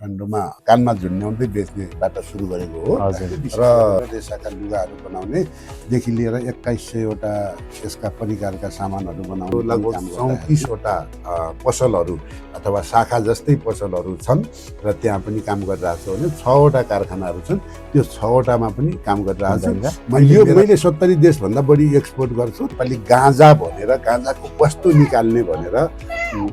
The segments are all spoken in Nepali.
काठमाडौँमा कानमा झुन्ड्याउँदै बेच्नेबाट सुरु गरेको हो र रेसाका लुगाहरू बनाउनेदेखि लिएर 2100वटा यसका परिकारका सामानहरू बनाउने लगभग 34वटा पसलहरू अथवा शाखा जस्तै पसलहरू छन् र त्यहाँ पनि काम गरिरहेको छ भने 6वटा कारखानाहरू छन्। त्यो 6वटामा पनि काम गरिरहेको छ। मैले 70 देशभन्दा बढी एक्सपोर्ट गर्छु। अलि गाँजा भनेर गाँजाको वस्तु निकाल्ने भनेर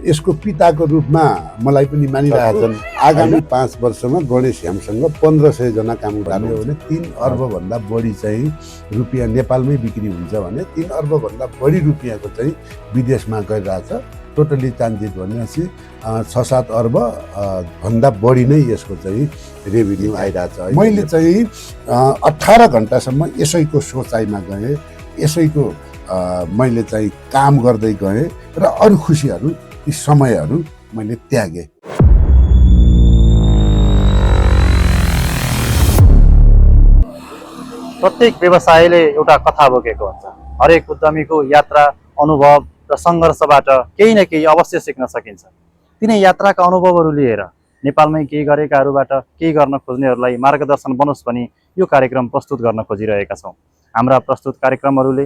यसको पिताको रूपमा मलाई पनि मानिरहेका छन्। आगामी 5 वर्षमा गणेश ह्यामसँग 1500 जना कामदार हो भने 3 अर्ब भन्दा बढी चाहिँ रुपियाँ नेपालमै बिक्री हुन्छ भने 3 अर्ब भन्दा बढी रुपियाँको चाहिँ विदेशमा गइरहेछ। टोटली ट्रान्जिट भनेपछि 6-7 अर्ब भन्दा बढी नै यसको चाहिँ रेभिन्यू आइरहेछ। मैले चाहिँ 18 घण्टासम्म यसैको सोचाइमा गएँ, यसैको मैले चाहिँ काम गर्दै गएँ र अरू खुसीहरू यी समयहरू मैले त्यागेँ। प्रत्येक व्यवसायले एउटा कथा बोकेको हुन्छ। हरेक उद्यमीको यात्रा, अनुभव र सङ्घर्षबाट केही न केही अवश्य सिक्न सकिन्छ। तिनै यात्राका अनुभवहरू लिएर नेपालमै केही गरेकाहरूबाट केही गर्न खोज्नेहरूलाई मार्गदर्शन बनोस् भनी यो कार्यक्रम प्रस्तुत गर्न खोजिरहेका छौँ। हाम्रा प्रस्तुत कार्यक्रमहरूले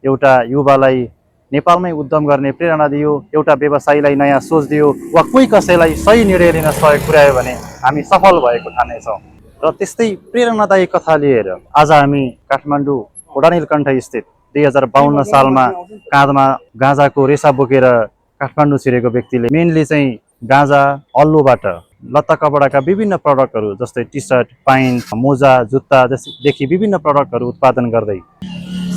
एउटा युवालाई नेपालमै उद्यम गर्ने प्रेरणा दियो, एउटा व्यवसायीलाई नयाँ सोच दियो वा कोही कसैलाई सही निर्णय लिन सहयोग पुर्यायो भने हामी सफल भएको ठानेछौँ। र त्यस्तै प्रेरणादायी कथा लिएर आज हामी काठमाडौँ ओडानीलकण्ठ स्थित 2052 सालमा काँधमा गाँजाको रेसा बोकेर काठमाडौँ छिरेको व्यक्तिले मेनली चाहिँ गाँजा अल्लोबाट लत्ता कपडाका विभिन्न प्रडक्टहरू जस्तै टी सर्ट, पाइन्ट, मोजा, जुत्तादेखि विभिन्न प्रडक्टहरू उत्पादन गर्दै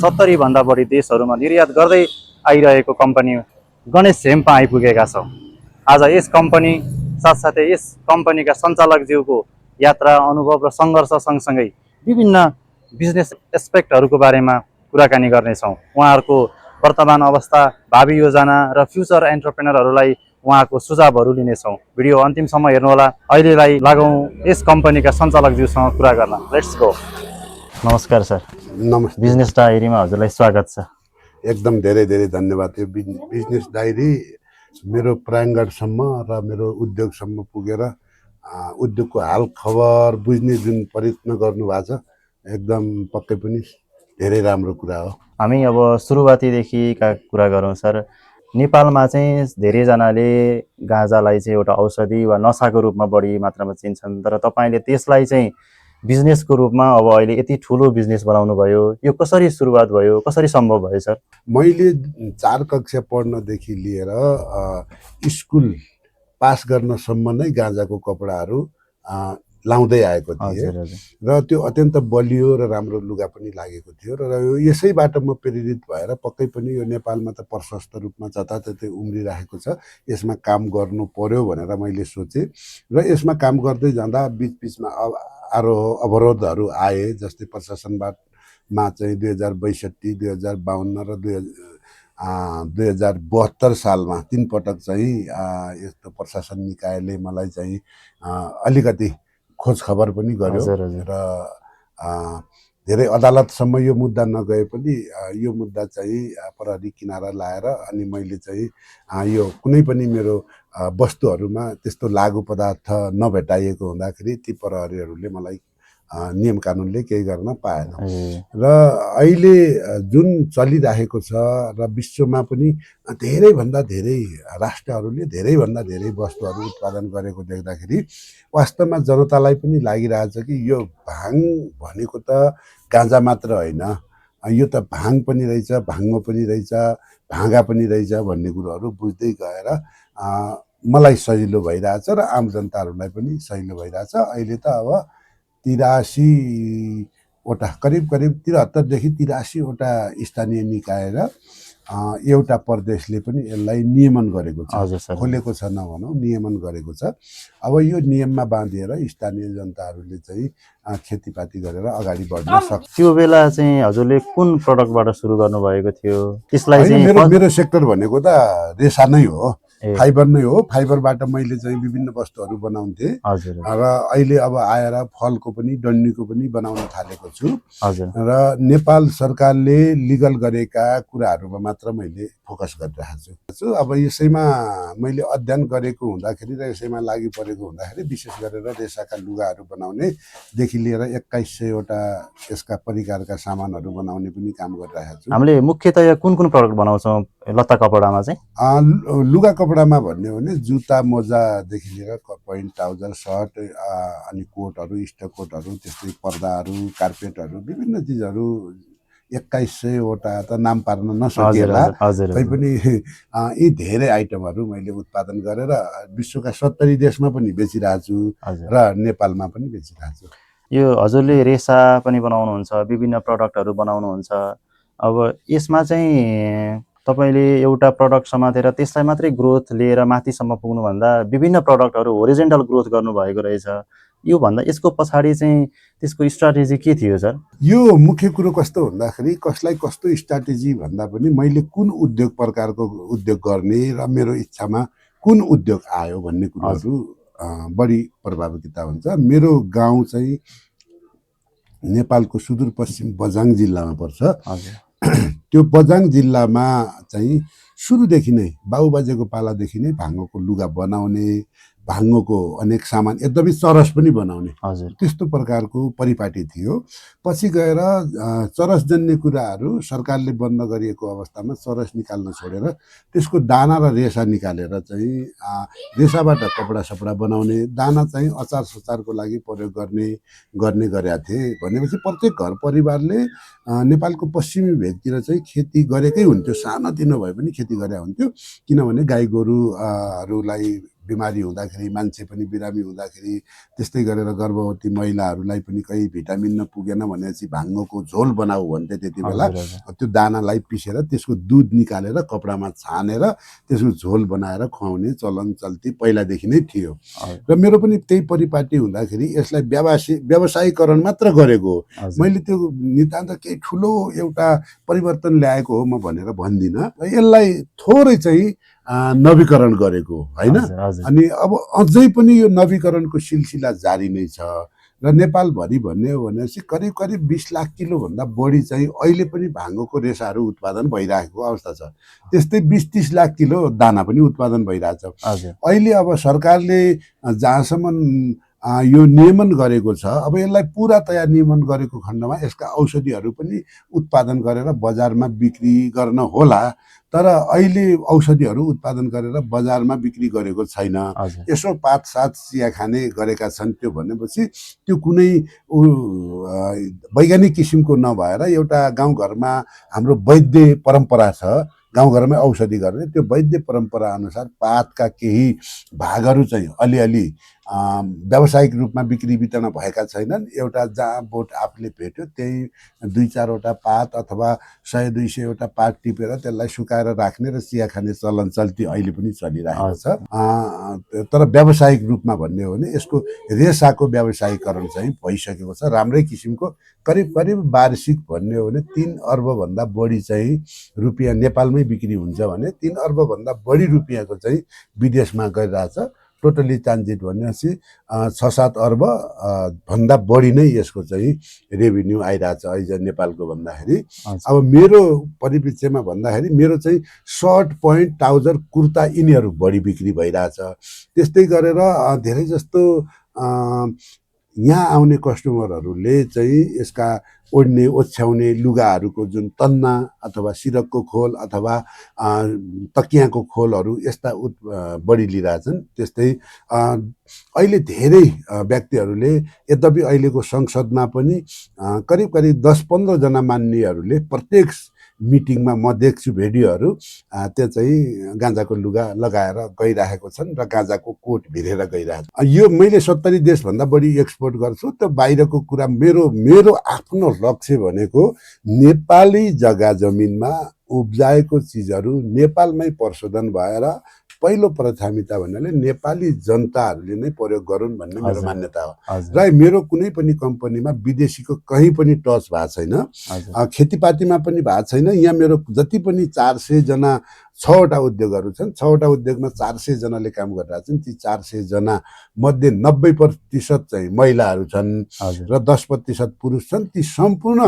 70 भन्दा बढी देशहरूमा निर्यात गर्दै आइरहेको कम्पनी गणेश हेम्पमा आइपुगेका छौँ। आज यस कम्पनी साथसाथै यस कम्पनीका सञ्चालकज्यूको यात्रा, अनुभव र सङ्घर्ष सँगसँगै विभिन्न बिजनेस एस्पेक्टहरूको बारेमा कुराकानी गर्नेछौँ। उहाँहरूको वर्तमान अवस्था, भावी योजना र फ्युचर एन्टरप्रेनरहरूलाई उहाँको सुझावहरू लिनेछौँ। भिडियो अन्तिमसम्म हेर्नुहोला। अहिलेलाई लागौँ यस कम्पनीका सञ्चालकज्यूसँग कुरा गर्न। Let's go. नमस्कार सर। नमस्ते। बिजनेस डायरीमा हजुरलाई स्वागत छ। एकदम धेरै धेरै धन्यवाद। यो बिजनेस डायरी मेरो प्राङ्गणसम्म र मेरो उद्योगसम्म पुगेर उद्योगको हाल खबर बुझ्ने जुन प्रयत्न गर्नुभएको छ एकदम पक्कै पनि धेरै राम्रो कुरा हो। हामी अब सुरुवातीदेखिका कुरा गरौँ सर। नेपालमा चाहिँ धेरैजनाले गाँजालाई चाहिँ एउटा औषधि वा नसाको रूपमा बढी मात्रामा चिन्छन्, तर तपाईँले त्यसलाई चाहिँ बिजनेसको रूपमा अब अहिले यति ठुलो बिजनेस बनाउनु भयो। यो कसरी सुरुवात भयो, कसरी सम्भव भयो सर? मैले 4 कक्षा पढ्नदेखि लिएर स्कुल पास गर्नसम्म नै गाँजाको कपडाहरू लाउँदै आएको थिएँ र त्यो अत्यन्त बलियो र राम्रो लुगा पनि लागेको थियो र यसैबाट म प्रेरित भएर पक्कै पनि यो नेपालमा त प्रशस्त रूपमा जताततै उम्रिरहेको छ, यसमा काम गर्नु पर्यो भनेर मैले सोचेँ र यसमा काम गर्दै जाँदा बिचबिचमा अवरोधहरू आए। जस्तै प्रशासनबाट चाहिँ 2062, 2052 र 2072 सालमा 3 पटक चाहिँ यस्तो प्रशासन निकायले मलाई चाहिँ अलिकति खोज खबर पनि गर्यो र धेरै अदालतसम्म यो मुद्दा नगए पनि यो मुद्दा चाहिँ प्रहरी किनारा लाएर अनि मैले चाहिँ यो कुनै पनि मेरो वस्तुहरूमा त्यस्तो लागु पदार्थ नभेटाइएको हुँदाखेरि ती प्रहरीहरूले मलाई नियम कानुनले केही गर्न पाएन। र अहिले जुन चलिरहेको छ र विश्वमा पनि धेरैभन्दा धेरै राष्ट्रहरूले धेरैभन्दा धेरै वस्तुहरू उत्पादन गरेको देख्दाखेरि वास्तवमा जनतालाई पनि लागिरहेछ कि यो भाङ भनेको त गाँजा मात्र होइन, यो त भाङ पनि रहेछ, भाङ्गो पनि रहेछ, भाँगा पनि रहेछ भन्ने कुरोहरू बुझ्दै गएर मलाई सजिलो भइरहेछ र आम जनताहरूलाई पनि सजिलो भइरहेछ। अहिले त अब 83वटा करिब 73देखि 83वटा स्थानीय निकाय र एउटा प्रदेशले पनि यसलाई नियमन गरेको छ, खोलेको छ नभनौँ, नियमन गरेको छ। अब यो नियममा बाँधिएर स्थानीय जनताहरूले चाहिँ खेतीपाती गरेर अगाडि बढ्न सक्छ। त्यो बेला चाहिँ हजुरले कुन प्रडक्टबाट सुरु गर्नुभएको थियो? त्यसलाई चाहिँ मेरो सेक्टर भनेको त रेसा नै हो। फाइबर नै हो। फाइबरबाट मैले चाहिँ विभिन्न वस्तुहरू बनाउँथेँ हजुर र अहिले अब आएर फलको पनि डन्डीको पनि बनाउन थालेको छु हजुर र नेपाल सरकारले लिगल गरेका कुराहरूमा मात्र मैले फोकस गरिरहेको छु। अब यसैमा मैले अध्ययन गरेको हुँदाखेरि र यसैमा लागि परेको हुँदाखेरि विशेष गरेर रेसाका लुगाहरू बनाउनेदेखि लिएर 2100वटा यसका परिकारका सामानहरू बनाउने पनि काम गरिरहेको छु। हामीले मुख्यतया कुन कुन प्रडक्ट बनाउँछौँ लत्ता कपडामा चाहिँ? लुगा कपडामा भन्ने हो भने जुत्ता मोजादेखि लिएर पैन्ट ट्राउजर सर्ट अनि कोटहरू स्टक कोटहरू त्यस्तै पर्दाहरू कार्पेटहरू विभिन्न चिजहरू 2100वटा त नाम पार्न नसकिएला तैपनि यी धेरै आइटमहरू मैले उत्पादन गरेर विश्वका 70 देशमा पनि बेचिरहेको छु र नेपालमा पनि बेचिरहेको छु। यो हजुरले रेसा पनि बनाउनुहुन्छ, विभिन्न प्रडक्टहरू बनाउनुहुन्छ। अब यसमा चाहिँ तपाईले एउटा प्रडक्ट समातेर त्यसलाई मात्रै ग्रोथ लिएर माथिसम्म पुग्नुभन्दा विभिन्न प्रडक्टहरू होरिजेन्टल ग्रोथ गर्नुभएको रहेछ। यो भन्दा यसको पछाडि चाहिँ त्यसको स्ट्राटेजी के थियो सर? यो मुख्य कुरो कस्तो भन्दाखेरि कसलाई कस्तो स्ट्राटेजी भन्दा पनि मैले कुन उद्योग प्रकारको उद्योग गर्ने र मेरो इच्छामा कुन उद्योग आयो भन्ने कुराहरू बढी प्रभावित हुन्छ। मेरो गाउँ चाहिँ नेपालको सुदूरपश्चिम बझाङ जिल्लामा पर्छ। त्यो बझाङ जिल्लामा चाहिँ सुरुदेखि नै बाबुबाजेको पालादेखि नै भाङ्गोको लुगा बनाउने, भाङ्गोको अनेक सामान एकदमै चरस पनि बनाउने त्यस्तो प्रकारको परिपाटी थियो। पछि गएर चरसजन्य कुराहरू सरकारले बन्द गरिएको अवस्थामा चरस निकाल्न छोडेर त्यसको दाना र रेसा निकालेर चाहिँ रेसाबाट कपडा सपडा बनाउने, दाना चाहिँ अचार सचारको लागि प्रयोग गर्ने गरेका थिए। भनेपछि प्रत्येक घर परिवारले नेपालको पश्चिमी भेगतिर चाहिँ खेती गरेकै हुन्थ्यो, सानोतिनो भए पनि खेती गरे हुन्थ्यो। किनभने गाई गोरुहरूलाई बिमारी हुँदाखेरि, मान्छे पनि बिरामी हुँदाखेरि, त्यस्तै गरेर गर्भवती महिलाहरूलाई पनि कहीँ भिटामिन नपुगेन भनेपछि भाङ्गोको झोल बनाऊ भन्थे त्यति बेला। त्यो दानालाई पिसेर त्यसको दुध निकालेर कपडामा छानेर त्यसको झोल बनाएर खुवाउने चलन चल्ती पहिलादेखि नै थियो। र मेरो पनि त्यही परिपाटी हुँदाखेरि यसलाई व्यवसायीकरण मात्र गरेको हो। मैले त्यो नितान्त केही ठुलो एउटा परिवर्तन ल्याएको हो म भनेर भन्दिनँ। यसलाई थोरै चाहिँ नवीकरण गरेको होइन। अनि अब अझै पनि यो नवीकरणको सिलसिला जारी नै छ र नेपालभरि भन्ने हो भनेपछि करिब करिब 20 लाख किलोभन्दा बढी चाहिँ अहिले पनि भाङ्गोको रेसाहरू उत्पादन भइरहेको अवस्था छ। त्यस्तै 20-30 लाख किलो दाना पनि उत्पादन भइरहेछ। अहिले अब सरकारले जहाँसम्म यो नियमन गरेको छ, अब यसलाई पुरातया नियमन गरेको खण्डमा यसका औषधिहरू पनि उत्पादन गरेर बजारमा बिक्री गर्न होला। तर अहिले औषधिहरू उत्पादन गरेर बजारमा बिक्री गरेको छैन। यसो पात सात चिया खाने गरेका छन्। त्यो भनेपछि त्यो कुनै वैज्ञानिक किसिमको नभएर एउटा गाउँघरमा हाम्रो वैद्य परम्परा छ, गाउँघरमै औषधि गर्ने, त्यो वैद्य परम्परा अनुसार पातका केही भागहरू चाहिँ अलिअलि व्यावसायिक रूपमा बिक्री वितरण भएका छैनन्। एउटा जहाँ बोट आफूले भेट्यो त्यही 2-4वटा पात अथवा 100-200वटा पात टिपेर त्यसलाई सुकाएर राख्ने र चिया खाने चलन चल्ती अहिले पनि चलिरहेको छ। तर व्यावसायिक रूपमा भन्ने हो भने यसको रेसाको व्यावसायीकरण चाहिँ भइसकेको छ राम्रै किसिमको। करिब करिब वार्षिक भन्ने हो भने 3 अर्बभन्दा बढी चाहिँ रुपियाँ नेपालमै बिक्री हुन्छ भने 3 अर्बभन्दा बढी रुपियाँको चाहिँ विदेशमा गइरहेछ। टोटली ट्रान्जिट भनेपछि 6-7 अर्ब भन्दा बढी नै यसको चाहिँ रेभिन्यू आइरहेछ अहिले नेपालको भन्दाखेरि। अब मेरो परिप्रेक्ष्यमा भन्दाखेरि मेरो चाहिँ सर्ट पैन्ट ट्राउजर कुर्ता यिनीहरू बढी बिक्री भइरहेछ। त्यस्तै गरेर धेरै जस्तो यहाँ आउने कस्टमरहरूले चाहिँ यसका ओढ्ने ओछ्याउने लुगाहरूको जुन तन्ना अथवा सिरकको खोल अथवा तकियाको खोलहरू यस्ता बढी लिइरहेछन्। त्यस्तै अहिले धेरै व्यक्तिहरूले यद्यपि अहिलेको संसदमा पनि करिब करिब 10-15 जना मान्नेहरूले प्रत्येक मिटिङमा म देख्छु भिडियोहरू, त्यो चाहिँ गाँजाको लुगा लगाएर गइरहेको छन् र गाँजाको कोट भिरेर गइरहेको छ। यो मैले 70 देशभन्दा बढी एक्सपोर्ट गर्छु। त्यो बाहिरको कुरा मेरो आफ्नो लक्ष्य भनेको नेपाली जग्गा जमिनमा उब्जाएको चिजहरू नेपालमै प्रशोधन भएर पहिलो प्राथमिकता भन्नाले नेपाली जनताहरूले नै प्रयोग गरून् भन्ने मेरो हजुर। मान्यता हो। हजुर र मेरो कुनै पनि कम्पनीमा विदेशीको कहीँ पनि टच भएको छैन, हजुर खेतीपातीमा पनि भएको छैन। यहाँ मेरो जति पनि 400 जना 6वटा उद्योगहरू छन्, 6वटा उद्योगमा 400 जनाले काम गरिरहेका छन्। ती 400 जना मध्ये 90% चाहिँ महिलाहरू छन् हजुर र 10% पुरुष छन्। ती सम्पूर्ण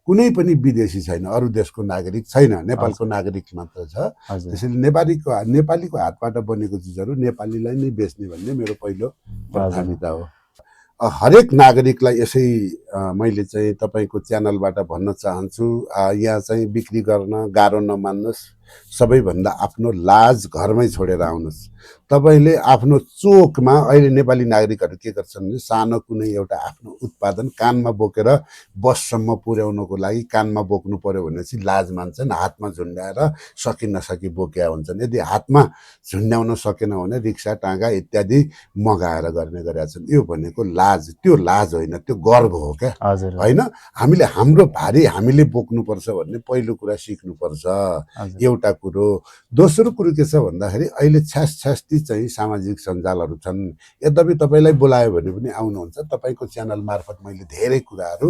कुनै पनि विदेशी छैन, अरू देशको नागरिक छैन, नेपालको नागरिक मात्र छ। हजुर त्यसैले नेपालीको हातबाट बनेको चिजहरू नेपालीलाई नै बेच्ने भन्ने मेरो पहिलो प्राथमिकता हो। हरेक नागरिकलाई यसै मैले चाहिँ तपाईँको च्यानलबाट भन्न चाहन्छु, यहाँ चाहिँ बिक्री गर्न गाह्रो नमान्नुहोस्। सबैभन्दा आफ्नो लाज घरमै छोडेर आउनुहोस्। तपाईँले आफ्नो चोकमा अहिले नेपाली नागरिकहरू के गर्छन् भने सानो कुनै एउटा आफ्नो उत्पादन कानमा बोकेर बससम्म पुर्याउनको लागि कानमा बोक्नु पर्यो भनेपछि लाज मान्छन्, हातमा झुन्ड्याएर सकि नसकी बोकेका हुन्छन्। यदि हातमा झुन्ड्याउन सकेन भने रिक्सा टाँगा इत्यादि मगाएर गर्ने गरेका छन्। यो भनेको लाज, त्यो लाज होइन, त्यो गर्व हो क्या, हजुर होइन? हामीले हाम्रो भारी हामीले बोक्नुपर्छ भन्ने पहिलो कुरा सिक्नुपर्छ, एउटा कुरो। दोस्रो कुरो के छ भन्दाखेरि अहिले छ्यासछ्यास्ती चाहिँ सामाजिक सञ्जालहरू छन्। यद्यपि तपाईँलाई बोलायो भने पनि आउनुहुन्छ। तपाईँको च्यानल मार्फत मैले धेरै कुराहरू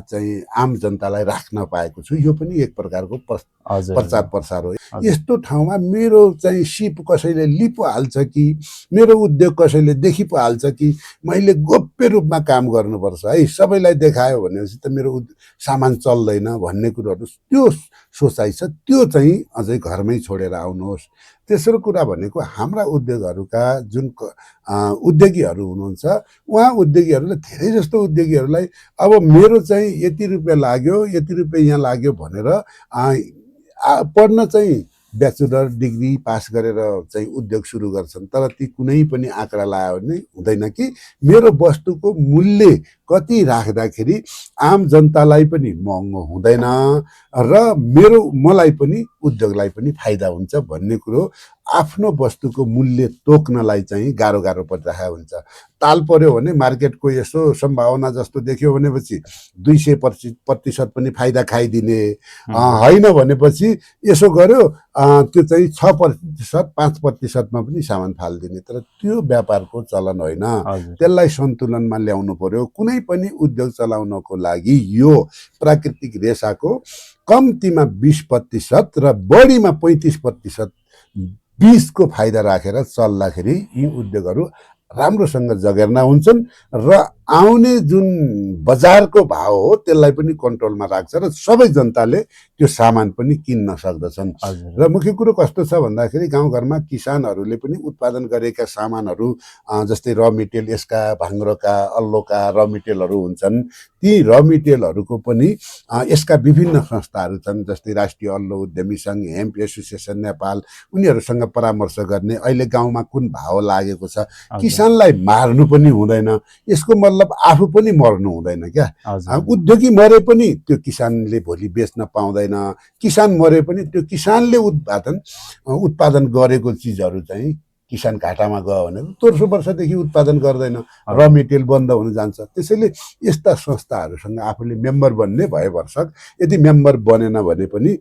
चाहिँ आम जनतालाई राख्न पाएको छु। यो पनि एक प्रकारको प्रचार प्रसार हो। यस्तो ठाउँमा मेरो चाहिँ सिप कसैले लिइ पो हाल्छ कि मेरो उद्योग कसैले देखि पो हाल्छ कि मैले गोप्य रूपमा काम गर्नुपर्छ है, सबैलाई देखायो भनेपछि त मेरो सामान चल्दैन भन्ने कुरोहरू, त्यो सोचाइ छ। त्यो चाहिँ अझै घरमै छोडेर आउनुहोस्। तेस्रो कुरा भनेको हाम्रा उद्योगहरूका जुन उद्योगीहरू हुनुहुन्छ, उहाँ उद्योगीहरूले धेरै जस्तो उद्योगीहरूलाई अब मेरो चाहिँ यति रुपियाँ लाग्यो, यति रुपियाँ यहाँ लाग्यो भनेर पढ्न चाहिँ ब्याचलर डिग्री पास गरेर चाहिँ उद्योग सुरु गर्छन्। तर ती कुनै पनि आँकडा लगायो भने हुँदैन कि मेरो वस्तुको मूल्य कति राख्दाखेरि आम जनतालाई पनि महँगो हुँदैन र मलाई पनि उद्योगलाई पनि फाइदा हुन्छ भन्ने कुरो। आफ्नो वस्तुको मूल्य तोक्नलाई चाहिँ गाह्रो परिरहेको हुन्छ। ताल पर्यो भने मार्केटको यसो सम्भावना जस्तो देख्यो भनेपछि 200% पनि फाइदा खाइदिने, होइन भनेपछि यसो गर्यो त्यो चाहिँ 6% 5%मा पनि सामान फालिदिने। तर त्यो व्यापारको चलन होइन, त्यसलाई सन्तुलनमा ल्याउनु पर्यो। कुनै पनि उद्योग चलाउनको लागि यो प्राकृतिक रेसाको कम्तीमा 20% र बढीमा 35% 20 को फाइदा राखेर चल्दाखेरि यी उद्योगहरू राम्रोसँग जगेर्ना हुन्छन् र आउने जुन बजारको भाव हो त्यसलाई पनि कन्ट्रोलमा राख्छ र सबै जनताले त्यो सामान पनि किन्न सक्दछन्। र मुख्य कुरो कस्तो छ भन्दाखेरि गाउँघरमा किसानहरूले पनि उत्पादन गरेका सामानहरू जस्तै र मेटेरियल, यसका भाङ्रोका अल्लोका र मेटेरियलहरू हुन्छन्। ती र मेटेरियलहरूको पनि यसका विभिन्न संस्थाहरू छन्, जस्तै राष्ट्रिय अल्लो उद्यमी सङ्घ, हेम्प एसोसिएसन नेपाल, उनीहरूसँग परामर्श गर्ने अहिले गाउँमा कुन भाव लागेको छ। किसानलाई मार्नु पनि हुँदैन, यसको मतलब आफू पनि मर्नु हुँदैन क्या। उद्योगी मरे पनि त्यो किसानले भोलि बेच्न पाउँदैन, किसान मरे पनि त्यो किसानले उत्पादन गरेको चिजहरू चाहिँ किसान घाटामा गयो भने 300 वर्षदेखि उत्पादन गर्दैन, र मेटेरियल बन्द हुन जान्छ। त्यसैले यस्ता संस्थाहरूसँग आफूले मेम्बर बन्ने भएभरसक, यदि मेम्बर बनेन भने पनि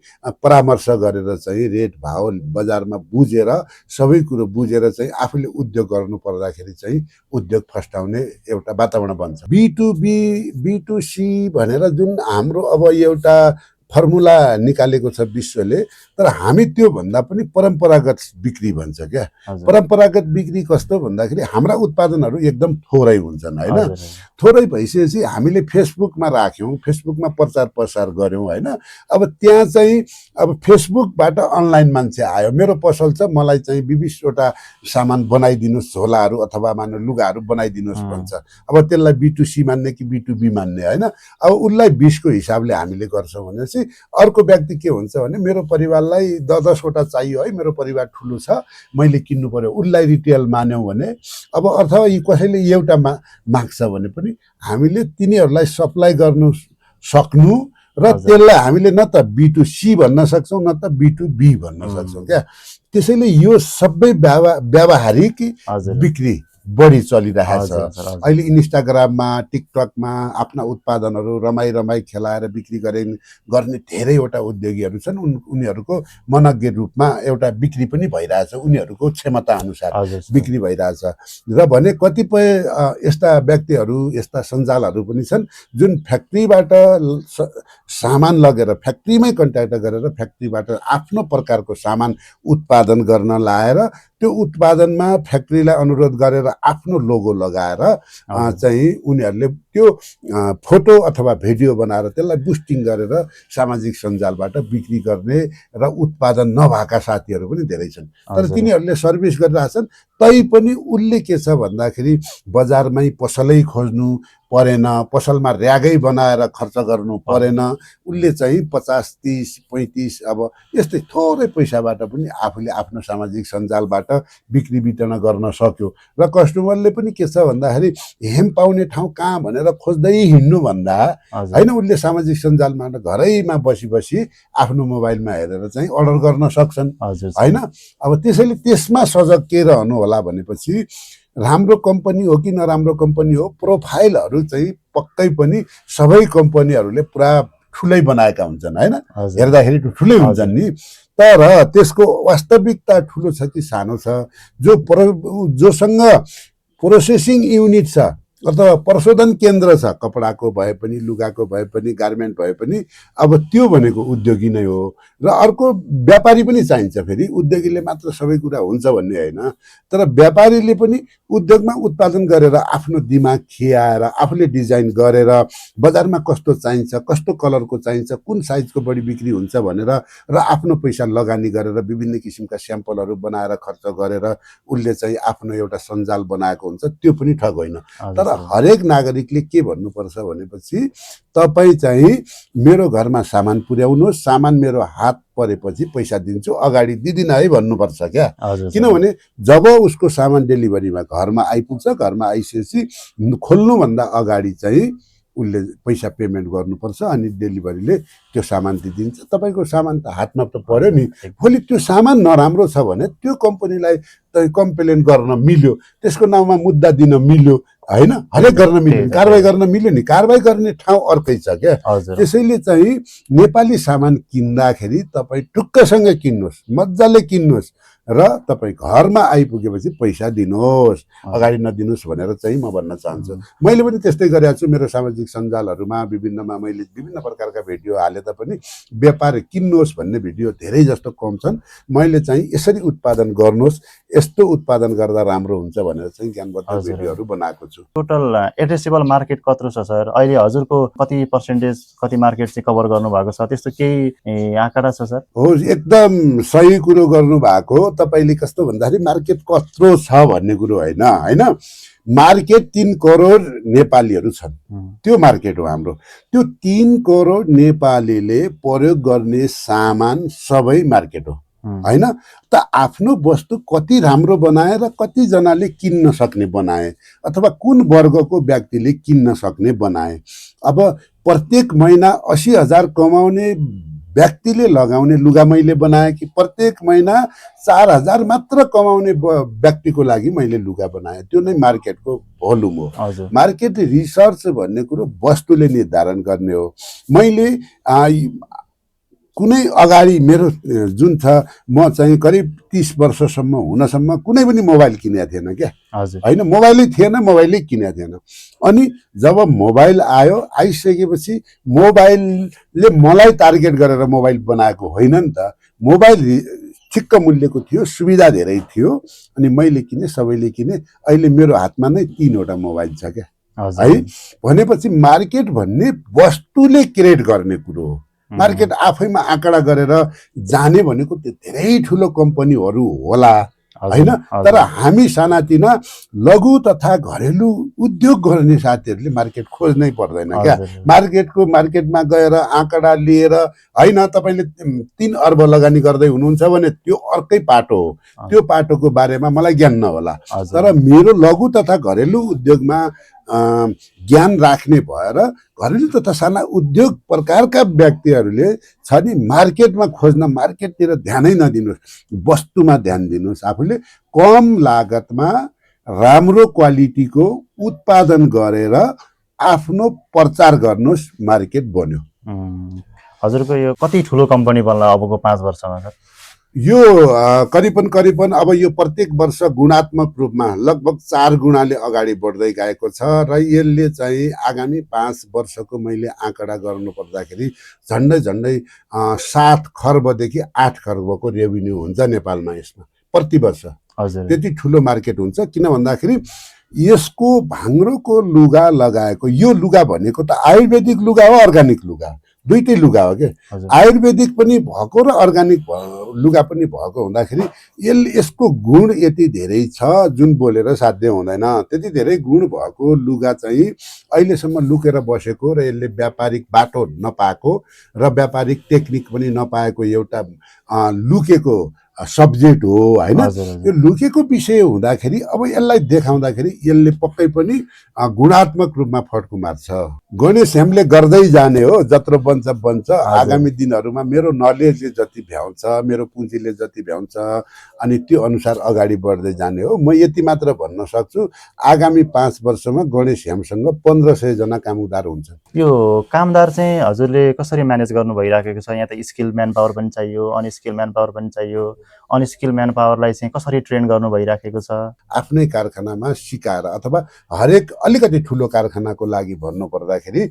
परामर्श गरेर चाहिँ रेट भाव बजारमा बुझेर सबै कुरो बुझेर चाहिँ आफूले उद्योग गर्नु पर्दाखेरि चाहिँ उद्योग फस्टाउने एउटा वातावरण बन्छ। B2B B2C भनेर जुन हाम्रो अब एउटा फर्मुला निकालेको छ विश्वले, तर हामी त्यो भन्दा पनि परम्परागत बिक्री भन्छ क्या। परम्परागत बिक्री कस्तो भन्दाखेरि हाम्रा उत्पादनहरू एकदम थोरै हुन्छन्, होइन? थोरै भइसकेपछि हामीले फेसबुकमा राख्यौँ, फेसबुकमा प्रचार प्रसार गऱ्यौँ, होइन? अब त्यहाँ चाहिँ अब फेसबुकबाट अनलाइन मान्छे आयो, मेरो पसल छ, मलाई चाहिँ 20वटा सामान बनाइदिनुहोस्, झोलाहरू अथवा मान्नु लुगाहरू बनाइदिनुहोस् भन्छ। अब त्यसलाई B2C मान्ने कि B2B मान्ने, होइन? अब उसलाई 20 को हिसाबले हामीले गर्छौँ भनेपछि अर्को व्यक्ति के हुन्छ भने मेरो परिवारलाई 10वटा चाहियो है, मेरो परिवार ठुलो छ, मैले किन्नु पर्यो, उसलाई रिटेल मान्यौँ भने अब अथवा यी कसैले एउटा माग्छ भने पनि हामीले तिनीहरूलाई सप्लाई गर्नु सक्नु र त्यसलाई हामीले न त B2C भन्न सक्छौँ न त B2B भन्न सक्छौँ क्या। त्यसैले यो सबै व्यावहारिक बिक्री बढी चलिरहेछ। हजुर सर, हजुर। अहिले इन्स्टाग्राममा टिकटकमा आफ्ना उत्पादनहरू रमाई खेलाएर बिक्री गर्ने धेरैवटा उद्योगीहरू छन्। उनीहरूको मनज्ञ रूपमा एउटा बिक्री पनि भइरहेछ, उनीहरूको क्षमता अनुसार हजुर सर। बिक्री भइरहेछ। र भने कतिपय यस्ता व्यक्तिहरू, यस्ता सञ्जालहरू पनि छन् जुन फ्याक्ट्रीबाट सामान लगेर फ्याक्ट्रीमै कन्ट्याक्ट गरेर फ्याक्ट्रीबाट आफ्नो प्रकारको सामान उत्पादन गर्न लाएर त्यो उत्पादनमा फ्याक्ट्रीलाई अनुरोध गरेर आफ्नो लोगो लगाएर चाहिँ उनीहरूले त्यो फोटो अथवा भिडियो बनाएर त्यसलाई बुस्टिङ गरेर सामाजिक सञ्जालबाट बिक्री गर्ने र उत्पादन नभएका साथीहरू पनि धेरै छन्। तर तिनीहरूले सर्भिस गरिरहेछन्। तैपनि उसले के छ भन्दाखेरि बजारमै पसलै खोज्नु परेन, पसलमा र्यागै बनाएर खर्च गर्नु परेन। उसले चाहिँ 50, 30, 35 अब यस्तै थोरै पैसाबाट पनि आफूले आफ्नो सामाजिक सञ्जालबाट बिक्री वितरण गर्न सक्यो। र कस्टमरले पनि के छ भन्दाखेरि हेम पाउने ठाउँ कहाँ भनेर खोज्दै हिँड्नु भन्दा होइन, उसले सामाजिक सञ्जालमा घरैमा बसी आफ्नो मोबाइलमा हेरेर चाहिँ अर्डर गर्न सक्छन् होइन। अब त्यसैले त्यसमा सजग के रहनु होला भनेपछि राम्रो कम्पनी हो कि नराम्रो कम्पनी हो, प्रोफाइलहरू चाहिँ पक्कै पनि सबै कम्पनीहरूले पुरा ठुलै बनाएका हुन्छन् होइन, हेर्दाखेरि ठुलै हुन्छन् नि। तर त्यसको वास्तविकता ठुलो छ कि सानो छ, जोसँग प्रोसेसिङ युनिट छ अथवा प्रशोधन केन्द्र छ, कपडाको भए पनि, लुगाको भए पनि, गार्मेन्ट भए पनि, अब त्यो भनेको उद्योगी नै हो। र अर्को व्यापारी पनि चाहिन्छ। फेरि उद्योगीले मात्र सबै कुरा हुन्छ भन्ने होइन, तर व्यापारीले पनि उद्योगमा उत्पादन गरेर आफ्नो दिमाग खियाएर आफूले डिजाइन गरेर बजारमा कस्तो चाहिन्छ, कस्तो कलरको चाहिन्छ, कुन साइजको बढी बिक्री हुन्छ भनेर र आफ्नो पैसा लगानी गरेर विभिन्न किसिमका स्याम्पलहरू बनाएर खर्च गरेर उसले चाहिँ आफ्नो एउटा सञ्जाल बनाएको हुन्छ। त्यो पनि ठग होइन। तर हरेक नागरिकले के भन्नुपर्छ भनेपछि तपाईँ चाहिँ मेरो घरमा सामान पुर्याउनुहोस्, सामान मेरो हात परेपछि पैसा दिन्छु, अगाडि दिदिनँ है भन्नुपर्छ क्या। किनभने जब उसको सामान डेलिभरीमा घरमा आइपुग्छ, घरमा आइसकेपछि खोल्नुभन्दा अगाडि चाहिँ उसले पैसा पेमेन्ट गर्नुपर्छ अनि डेलिभरीले त्यो सामान दिन्छ। तपाईँको सामान त हातमा त पर्यो नि। भोलि त्यो सामान नराम्रो छ भने त्यो कम्पनीलाई त कम्प्लेन गर्न मिल्यो, त्यसको नाउँमा मुद्दा दिन मिल्यो होइन, हरेक गर्न मिल्यो, कारवाही गर्न मिल्यो नि। कारवाही गर्ने ठाउँ अर्कै छ क्या। त्यसैले चाहिँ नेपाली सामान किन्दाखेरि तपाईँ टुक्कसँग किन्नुहोस्, मजाले किन्नुहोस् र तपाईँ घरमा आइपुगेपछि पैसा दिनुहोस्, अगाडि नदिनुहोस् भनेर चाहिँ म भन्न चाहन्छु। मैले पनि त्यस्तै गरेको छु। मेरो सामाजिक सञ्जालहरूमा विभिन्नमा मैले विभिन्न प्रकारका भिडियो हाले तापनि व्यापार किन्नुहोस् भन्ने भिडियो धेरै जस्तो कम छन्। मैले चाहिँ यसरी उत्पादन गर्नुहोस्, यस्तो उत्पादन गर्दा राम्रो हुन्छ भनेर चाहिँ ज्ञानबद्ध भिडियोहरू बनाएको छु। टोटल एड्रेसेबल मार्केट कत्रो छ सर? अहिले हजुरको कति पर्सेन्टेज, कति मार्केट चाहिँ कभर गर्नुभएको छ, त्यस्तो केही आँकडा छ सर? हो, एकदम सही कुरो गर्नुभएको। तपाईँले कस्तो भन्दाखेरि मार्केट कत्रो छ भन्ने कुरो होइन होइन, मार्केट 3 करोड नेपालीहरू छन्, त्यो मार्केट हो हाम्रो। त्यो 3 करोड नेपालीले प्रयोग गर्ने सामान सबै मार्केट हो होइन। त आफ्नो वस्तु कति राम्रो बनाए र कतिजनाले किन्न सक्ने बनाए अथवा कुन वर्गको व्यक्तिले किन्न सक्ने बनाए। अब प्रत्येक महिना 80,000 कमाउने व्यक्तिले लगाउने लुगा मैले बनाएँ कि प्रत्येक महिना 4,000 मात्र कमाउने व्यक्तिको लागि मैले लुगा बनाएँ? त्यो नै मार्केटको भोल्युम हो। मार्केट रिसर्च भन्ने कुरो वस्तुले निर्धारण गर्ने हो। मैले कुनै अगाडि मेरो जुन छ, म चाहिँ करिब 30 वर्षसम्म हुनसम्म कुनै पनि मोबाइल किनेको थिएन क्या होइन, मोबाइलै थिएन, मोबाइलै किनेको थिएन। अनि जब मोबाइल आयो, आइसकेपछि मोबाइलले मलाई टार्गेट गरेर मोबाइल बनाएको होइन नि त। मोबाइल ठिक्क मूल्यको थियो, सुविधा धेरै थियो, अनि मैले किने, सबैले किने। अहिले मेरो हातमा नै 3वटा मोबाइल छ क्या है। भनेपछि मार्केट भन्ने वस्तुले क्रिएट गर्ने कुरो हो। मार्केट आफैमा आँकडा गरेर जाने भनेको त्यो धेरै ठुलो कम्पनीहरू होला होइन, तर हामी सानातिना लघु तथा घरेलु उद्योग गर्ने साथीहरूले मार्केट खोज्नै पर्दैन क्या। मार्केटमा गएर आँकडा लिएर होइन, तपाईँले 3 अर्ब लगानी गर्दै हुनुहुन्छ भने त्यो अर्कै पाटो हो, त्यो पाटोको बारेमा मलाई ज्ञान नहोला। तर मेरो लघु तथा घरेलु उद्योगमा ज्ञान राख्ने भएर घरेलु तथा साना उद्योग प्रकारका व्यक्तिहरूले छ नि, मार्केटमा खोज्न, मार्केटतिर ध्यानै नदिनुहोस्, वस्तुमा ध्यान दिनुहोस्। आफूले कम लागतमा राम्रो क्वालिटीको उत्पादन गरेर आफ्नो प्रचार गर्नुहोस्, मार्केट बन्यो। हजुरको यो कति ठुलो कम्पनी बन्ला अबको 5 वर्षमा सर? यो करिबन अब यो प्रत्येक वर्ष गुणात्मक रूपमा लगभग 4 गुणाले अगाडि बढ्दै गएको छ र यसले चाहिँ आगामी 5 वर्षको मैले आँकडा गर्नु पर्दाखेरि झन्डै 7 खर्बदेखि 8 खर्बको रेभिन्यू हुन्छ नेपालमा यसमा प्रति वर्ष। हजुर, त्यति ठुलो मार्केट हुन्छ। किन भन्दाखेरि यसको भाङ्रोको लुगा लगाएको, यो लुगा भनेको त आयुर्वेदिक लुगा हो, अर्गानिक लुगा, दुईटै लुगा हो के। आयुर्वेदिक पनि भएको र अर्गानिक लुगा पनि भएको हुँदाखेरि यसको गुण यति धेरै छ जुन बोलेर साध्य हुँदैन। त्यति धेरै गुण भएको लुगा चाहिँ अहिलेसम्म लुकेर बसेको र यसले व्यापारिक बाटो नपाएको र व्यापारिक टेक्निक पनि नपाएको एउटा लुकेको सब्जेक्ट हो हैन। यो लुकेको विषय हुँदाखेरि अब यसलाई देखाउँदाखेरि यसले पक्कै पनि गुणात्मक रूपमा फड्को मार्छ। गणेश हेमले गर्दै जाने हो, जत्रो बन्छ बन्छ। आगामी दिनहरूमा मेरो नलेजले जति भ्याउँछ, मेरो पुँजीले जति भ्याउँछ, अनि त्यो अनुसार अगाडि बढ्दै जाने हो। म यति मात्र भन्न सक्छु, आगामी 5 वर्षमा गणेश हेमसँग 1500 जना कामदार हुन्छन्। यो कामदार चाहिँ हजुरले कसरी म्यानेज गर्नु भइराखेको छ? यहाँ त स्किल म्यान पावर पनि चाहियो, अनस्किल म्यान पावर पनि चाहियो। अनस्किल म्यान पावरलाई चाहिँ कसरी ट्रेन गर्नु भइराखेको छ? आफ्नै कारखानामा सिकाएर, अथवा हरेक अलिकति ठुलो कारखानाको लागि भन्नु पर्दाखेरि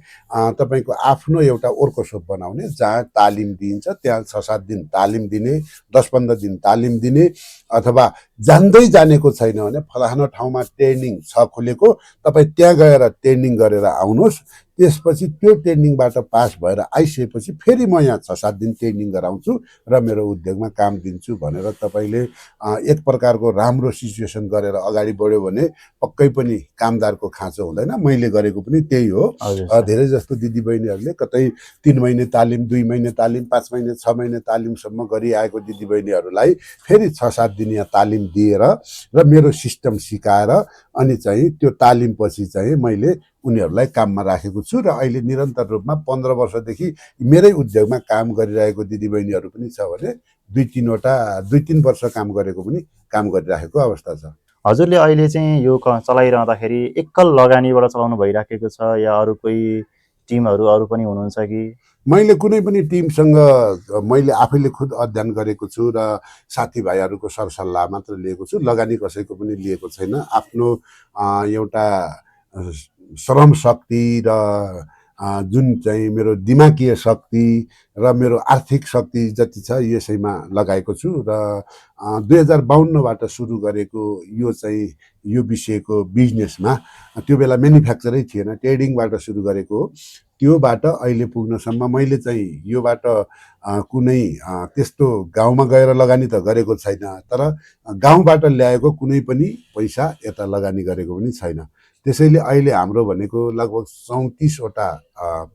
तपाईको आफ्नो एउटा वर्कसप बनाउने, जहाँ तालिम दिइन्छ, त्यहाँ 6-7 दिन तालिम दिने, 10-15 दिन तालिम दिने, अथवा जान्दै जानेको छैन भने फलाना ठाउँमा ट्रेनिङ छ खुलेको, तपाईँ त्यहाँ गएर ट्रेनिङ गरेर आउनुहोस्। त्यसपछि त्यो ट्रेनिङबाट पास भएर आइसकेपछि फेरि म यहाँ 6-7 दिन ट्रेनिङ गराउँछु र मेरो उद्योगमा काम दिन्छु भनेर तपाईँले एक प्रकारको राम्रो सिचुएसन गरेर अगाडि बढ्यो भने पक्कै पनि कामदारको खाँचो हुँदैन। मैले गरेको पनि त्यही हो। धेरै जस्तो दिदीबहिनीहरूले कतै 3 महिने तालिम, 2 महिने तालिम, 5 महिने, 6 महिने तालिमसम्म गरिआएको दिदीबहिनीहरूलाई फेरि 6-7 दिन यहाँ तालिम दिएर र मेरो सिस्टम सिकाएर अनि चाहिँ त्यो तालिमपछि चाहिँ मैले उनीहरूलाई काममा राखेको छु। र अहिले निरन्तर रूपमा 15 वर्षदेखि मेरै उद्योगमा काम गरिरहेको दिदीबहिनीहरू पनि छ भने 2-3 वर्ष काम गरेको पनि काम गरिराखेको अवस्था छ। हजुरले अहिले चाहिँ यो चलाइरहँदाखेरि एकल लगानीबाट चलाउनु भइराखेको छ या अरू कोही टिमहरू अरू पनि हुनुहुन्छ कि? मैले कुनै पनि टिमसँग मैले आफैले खुद अध्ययन गरेको छु र साथीभाइहरूको सरसल्लाह मात्र लिएको छु। लगानी कसैको पनि लिएको छैन। आफ्नो एउटा श्रम शक्ति र जुन चाहिँ मेरो दिमागीय शक्ति र मेरो आर्थिक शक्ति जति छ यसैमा लगाएको छु। र 2052बाट सुरु गरेको यो चाहिँ यो विषयको बिजनेसमा, त्यो बेला म्यानुफ्याक्चरै थिएन, ट्रेडिङबाट सुरु गरेको हो। त्योबाट अहिले पुग्नसम्म मैले चाहिँ योबाट कुनै त्यस्तो गाउँमा गएर लगानी त गरेको छैन, तर गाउँबाट ल्याएको कुनै पनि पैसा यता लगानी गरेको पनि छैन। त्यसैले अहिले हाम्रो भनेको लगभग 34वटा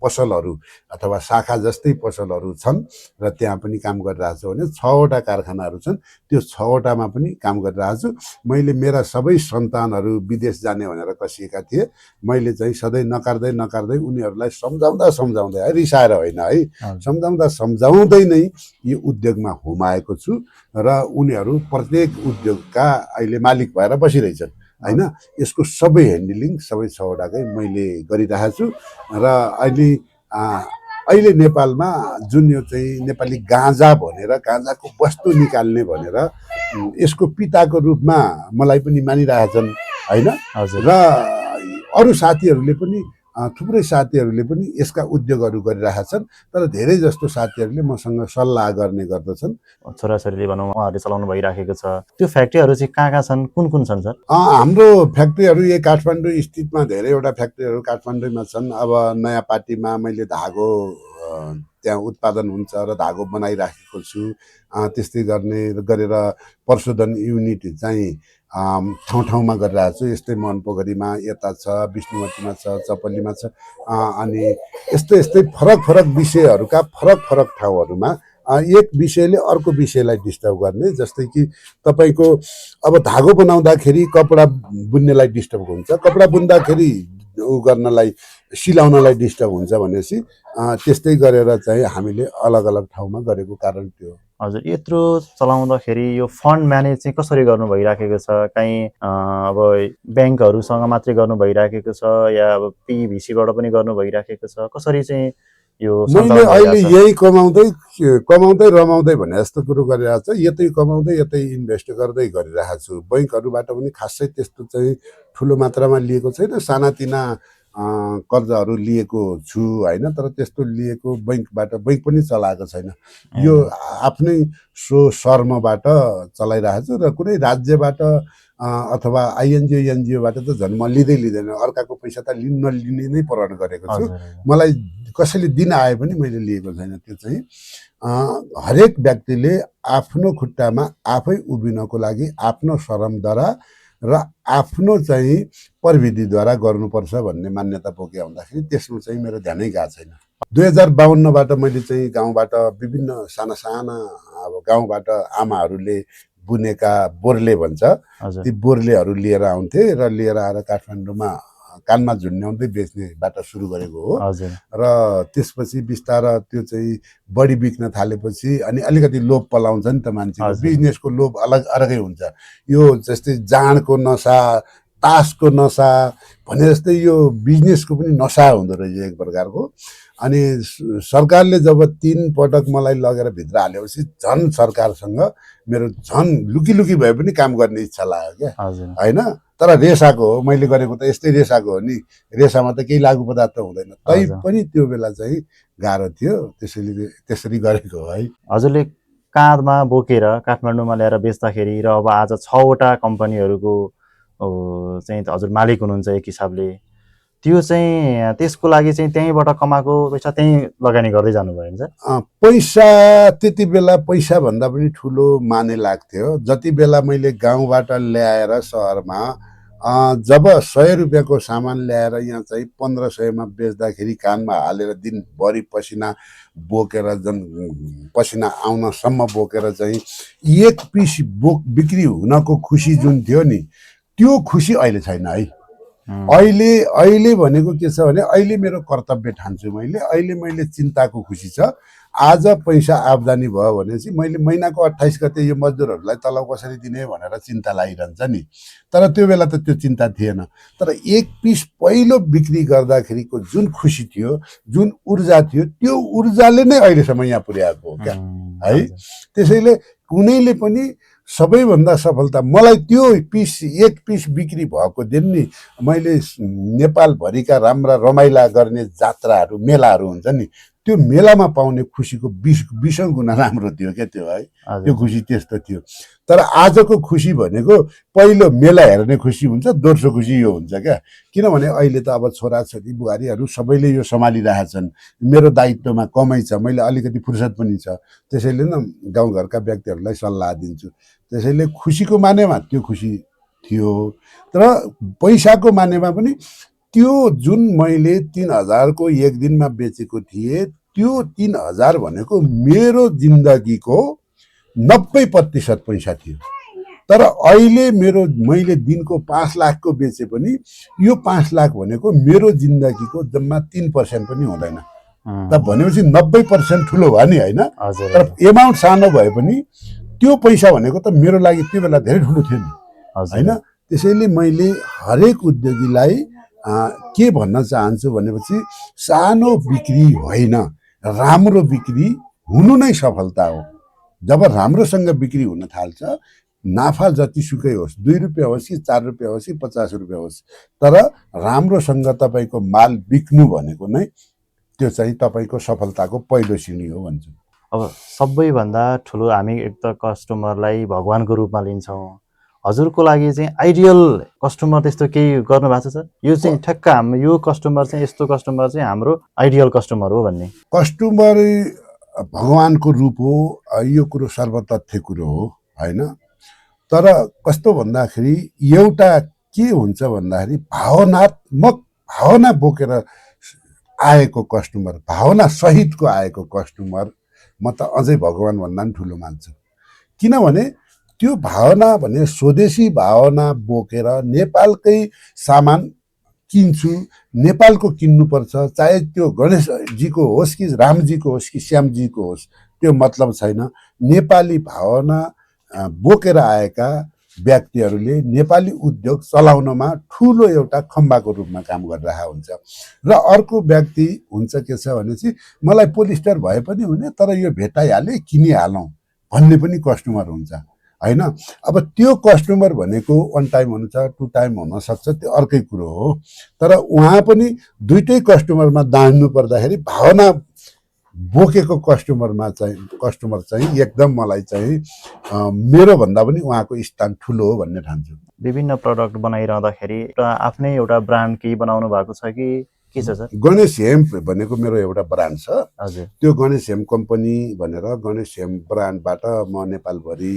पसलहरू अथवा शाखा जस्तै पसलहरू छन् र त्यहाँ पनि काम गरिरहेको छु भने 6वटा कारखानाहरू छन्। त्यो 6वटामा पनि काम गरिरहेको छु। मैले मेरा सबै सन्तानहरू विदेश जाने भनेर कसिएका थिए। मैले चाहिँ सधैँ नकार्दै उनीहरूलाई सम्झाउँदै है, रिसाएर होइन है, सम्झाउँदै नै यो उद्योगमा हुमाएको छु र उनीहरू प्रत्येक उद्योगका अहिले मालिक भएर बसिरहेछन् हैन। यसको सबै ह्यान्डलिङ सबै 6वटाकै मैले गरिरहेको छु। र अहिले नेपालमा जुन यो चाहिँ नेपाली गाँजा भनेर, गाँजाको वस्तु निकाल्ने भनेर यसको पिताको रूपमा मलाई पनि मानिरहेछन् हैन। र अरू साथीहरूले पनि, थुप्रै साथीहरूले पनि यसका उद्योगहरू गरिरहेका छन्। तर धेरै जस्तो साथीहरूले मसँग सल्लाह गर्ने गर्दछन्। छोराछोरीले भनौँ उहाँहरूले चलाउनु भइराखेको छ। त्यो फ्याक्ट्रीहरू चाहिँ कहाँ छन्, कुन छन् सर? हाम्रो फ्याक्ट्रीहरू यही काठमाडौँ स्थितमा धेरैवटा फ्याक्ट्रीहरू काठमाडौँमा छन्। अब नयाँ पार्टीमा मैले धागो त्यहाँ उत्पादन हुन्छ र धागो बनाइराखेको छु। त्यस्तै गरेर प्रशोधन युनिट चाहिँ ठाउँ-ठाउँमा गरिरहेको छु। यस्तै मनपोखरीमा, यता छ, विष्णुमतीमा छ, चपलीमा छ, अनि यस्तै फरक विषयहरूका फरक ठाउँहरूमा एक विषयले अर्को विषयलाई डिस्टर्ब गर्ने। जस्तै कि तपाईँको अब धागो बनाउँदाखेरि कपडा बुन्नेलाई डिस्टर्ब हुन्छ, कपडा बुन्दाखेरि गर्नलाई, सिलाउनलाई डिस्टर्ब हुन्छ भनेपछि त्यस्तै गरेर चाहिँ हामीले अलग अलग ठाउँमा गरेको कारण त्यो। हजुर, यत्रो चलाउँदाखेरि यो फन्ड म्यानेज चाहिँ कसरी गर्नु भइराखेको छ? कहीँ अब ब्याङ्कहरूसँग मात्रै गर्नु भइराखेको छ या अब पिभिसीबाट पनि गर्नु भइराखेको छ? कसरी चाहिँ यो मैले सञ्चालन अहिले भइरहेछ? यही कमाउँदै रमाउँदै भने जस्तो कुरो गरिरहेको छ, यतै कमाउँदै यतै इन्भेस्ट गर्दै गरिरहेको छु। बैङ्कहरूबाट पनि खासै त्यस्तो चाहिँ ठुलो मात्रामा लिएको छैन, सानातिना कर्जाहरू लिएको छु होइन, तर त्यस्तो लिएको बैङ्क पनि चलाएको छैन। यो आफ्नै शर्मबाट चलाइरहेको छु र कुनै राज्यबाट अथवा आइएनजिओ एनजिओबाट त झन् म लिँदैन, अर्काको पैसा त नलिने नै प्रण गरेको छु। मलाई कसैले दिन आए पनि मैले लिएको छैन। त्यो चाहिँ हरेक व्यक्तिले आफ्नो खुट्टामा आफै उभिनको लागि आफ्नो श्रमद्वारा र आफ्नो चाहिँ प्रविधिद्वारा गर्नुपर्छ भन्ने मान्यता बोके हुँदाखेरि त्यसमा चाहिँ मेरो ध्यानै गएको छैन। 2052बाट मैले चाहिँ गाउँबाट विभिन्न साना साना अब गाउँबाट आमाहरूले बुनेका बोर्ले भन्छ, ती बोर्लेहरू लिएर आउँथे र लिएर आएर काठमाडौँमा कानमा झुन्ड्याउँदै बेच्नेबाट सुरु गरेको हो। र त्यसपछि बिस्तारै त्यो चाहिँ बढी बिक्न थालेपछि अनि अलिकति लोभ पलाउँछ नि त मान्छेको, बिजनेसको लोभ अलगै हुन्छ। यो जस्तै जाँडको नसा, तासको नसा भने जस्तै यो बिजनेसको पनि नसा हुँदो रहेछ एक प्रकारको। अनि सरकारले जब 3 पटक मलाई लगेर भित्र हालेपछि झन् सरकारसँग मेरो झन् लुकी भए पनि काम गर्ने इच्छा लाग्यो क्या होइन। तर रेसाको हो, मैले गरेको त यस्तै रेसाको हो नि, रेसामा त केही लागु पदार्थ हुँदैन, तै पनि त्यो बेला चाहिँ गाह्रो थियो, त्यसरी गरेको हो है। हजुरले काँधमा बोकेर काठमाडौँमा ल्याएर बेच्दाखेरि र अब आज 6वटा कम्पनीहरूको चाहिँ हजुर मालिक हुनुहुन्छ एक हिसाबले, त्यो चाहिँ त्यसको लागि चाहिँ त्यहीँबाट कमाएको पैसा त्यहीँ लगानी गर्दै जानुभयो हुन्छ? पैसा त्यति बेला पैसा भन्दा पनि ठुलो माने लाग्थ्यो। जति बेला मैले गाउँबाट ल्याएर सहरमा जब 100 रुपियाँको सामान ल्याएर यहाँ चाहिँ 1500मा बेच्दाखेरि कानमा हालेर दिनभरि पसिना बोकेर पसिना आउनसम्म बोकेर चाहिँ 1 पिस बिक्री हुनको खुसी जुन थियो नि, त्यो खुसी अहिले छैन है। अहिले भनेको के छ भने अहिले मेरो कर्तव्य ठान्छु मैले, अहिले मैले चिन्ताको खुसी छ। आज पैसा आम्दानी भयो भनेपछि मैले महिनाको 28 गते यो मजदुरहरूलाई तलब कसरी दिने भनेर चिन्ता लागिरहन्छ नि, तर त्यो बेला त त्यो चिन्ता थिएन। तर 1 पिस पहिलो बिक्री गर्दाखेरिको जुन खुसी थियो, जुन ऊर्जा थियो, त्यो ऊर्जाले नै अहिलेसम्म यहाँ पुर्याएको हो क्या है। त्यसैले कुनैले पनि सबैभन्दा सफलता मलाई त्यो 1 पिस बिक्री भएको दिन नि मैले नेपालभरिका राम्रा रमाइला गर्ने जात्राहरू मेलाहरू हुन्छ नि, त्यो मेलामा पाउने खुसीको 20 गुणा राम्रो थियो क्या त्यो है। त्यो खुसी त्यस्तो थियो। तर आजको खुसी भनेको पहिलो मेला हेर्ने खुसी हुन्छ, दोस्रो खुसी यो हुन्छ क्या। किनभने अहिले त अब छोराछोरी बुहारीहरू सबैले यो सम्हालिरहेछन्, मेरो दायित्वमा कमै छ, मैले अलिकति फुर्सद पनि छ, त्यसैले न गाउँघरका व्यक्तिहरूलाई सल्लाह दिन्छु। त्यसैले खुसीको मानेमा त्यो खुसी थियो, तर पैसाको मानेमा पनि त्यो जुन मैले 3000 को एक दिनमा बेचेको थिएँ, त्यो 3000 भनेको मेरो जिन्दगीको 90% पैसा थियो। तर अहिले मैले दिनको 5 लाख को बेचे पनि यो 5 लाख भनेको मेरो जिन्दगीको जम्मा 3% पनि हुँदैन। त भनेपछि 90% ठुलो भयो नि होइन। तर एमाउन्ट सानो भए पनि त्यो पैसा भनेको त मेरो लागि त्यो बेला धेरै ठुलो थियो नि होइन। त्यसैले मैले हरेक उद्योगीलाई के भन्न चाहन्छु भनेपछि सानो बिक्री होइन, राम्रो बिक्री हुनु नै सफलता हो। जब राम्रोसँग बिक्री हुन थाल्छ, नाफा जतिसुकै होस्, 2 रुपियाँ होस् कि 4 रुपियाँ होस् कि 50 रुपियाँ होस्, तर राम्रोसँग तपाईँको माल बिक्नु भनेको नै त्यो चाहिँ तपाईँको सफलताको पहिलो सिडी हो भन्छु। अब सबैभन्दा ठुलो हामी एक त कस्टमरलाई भगवानको रूपमा लिन्छौँ, हजुरको लागि चाहिँ आइडियल कस्टमर त्यस्तो केही गर्नु भएको छ? यो चाहिँ ठ्याक्क हाम्रो यो कस्टमर चाहिँ यस्तो कस्टमर चाहिँ हाम्रो आइडियल कस्टमर हो भन्ने? कस्टमर भगवानको रूप हो, यो कुरो सर्वतथ्य कुरो हो होइन। तर कस्तो भन्दाखेरि एउटा के हुन्छ भन्दाखेरि भावनात्मक भावना बोकेर आएको कस्टमर, भावना सहितको आएको कस्टमर म त अझै भगवान भन्दा पनि ठुलो मान्छु। किनभने त्यो भावना भने स्वदेशी भावना बोकेर नेपालकै सामान किन्छु, नेपालको किन्नुपर्छ, चाहे त्यो गणेशजीको होस् कि रामजीको होस् कि श्यामजीको होस्, त्यो मतलब छैन। नेपाली भावना बोकेर आएका व्यक्तिहरूले नेपाली उद्योग चलाउनमा ठुलो एउटा खम्बाको रूपमा काम गरिरहेको हुन्छ। र अर्को व्यक्ति हुन्छ के छ भनेपछि मलाई पोलिस्टर भए पनि हुने, तर यो भेटाइहाले किनिहालौँ भन्ने पनि कस्टमर हुन्छ होइन। अब त्यो कस्टमर भनेको वान टाइम हुन्छ, टु टाइम हुनसक्छ, त्यो अर्कै कुरो हो। तर उहाँ पनि दुइटै कस्टमरमा दाँड्नु पर्दाखेरि भावना बोकेको कस्टमर चाहिँ एकदम मलाई चाहिँ मेरो भन्दा पनि उहाँको स्थान ठुलो हो भन्ने ठान्छु। विभिन्न प्रडक्ट बनाइरहँदाखेरि आफ्नै एउटा ब्रान्ड केही बनाउनु भएको छ कि के छ सर? गणेश हेम्प भनेको मेरो एउटा ब्रान्ड छ। हजुर। त्यो गणेश हेम्प कम्पनी भनेर गणेश हेम्प ब्रान्डबाट म नेपालभरि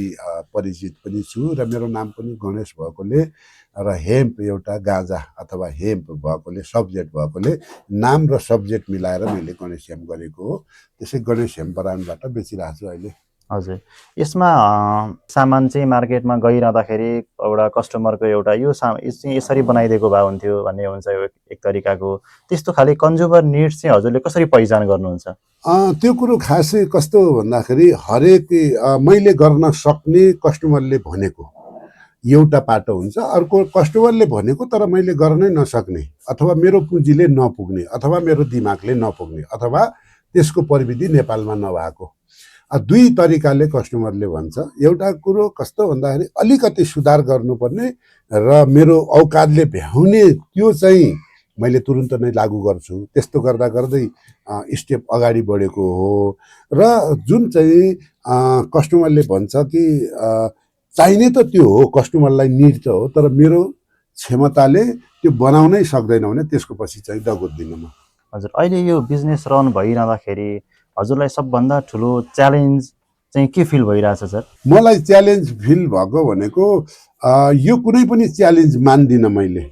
परिचित पनि छु र मेरो नाम पनि गणेश भएकोले र हेम्प एउटा गाँजा अथवा हेम्प भएकोले, सब्जेक्ट भएकोले नाम र सब्जेक्ट मिलाएर मैले गणेश हेम्प गरेको हो। त्यसै गणेश हेम्प ब्रान्डबाट बेचिरहेको छु अहिले। हजुर। यसमा सामान चाहिँ मार्केटमा गइरहँदाखेरि एउटा कस्टमरको एउटा यो चाहिँ यसरी बनाइदिएको भए हुन्थ्यो भन्ने हुन्छ एक तरिकाको, त्यस्तो खाले कन्ज्युमर निड्स चाहिँ हजुरले कसरी पहिचान गर्नुहुन्छ? त्यो कुरो खासै कस्तो भन्दाखेरि हरेक मैले गर्न सक्ने कस्टमरले भनेको एउटा पाटो हुन्छ, अर्को कस्टमरले भनेको तर मैले गर्नै नसक्ने अथवा मेरो पुँजीले नपुग्ने अथवा मेरो दिमागले नपुग्ने अथवा त्यसको प्रविधि नेपालमा नभएको, दुई तरिकाले कस्टमरले भन्छ। एउटा कुरो कस्तो भन्दाखेरि अलिकति सुधार गर्नुपर्ने र मेरो औकातले भ्याउने त्यो चाहिँ मैले तुरुन्त नै लागू गर्छु। त्यस्तो गर्दा गर्दै स्टेप अगाडि बढेको हो। र जुन चाहिँ कस्टमरले भन्छ कि चाहिने त त्यो हो, कस्टमरलाई निड त हो, तर मेरो क्षमताले त्यो बनाउनै सक्दैन भने त्यसको पछि चाहिँ दगुर्दिनँ म। हजुर। अहिले यो बिजनेस रन भइरहँदाखेरि हजुरलाई सबभन्दा ठुलो च्यालेन्ज चाहिँ के फिल भइरहेछ सर? मलाई च्यालेन्ज फिल भएको भनेको यो कुनै पनि च्यालेन्ज मान्दिनँ मैले।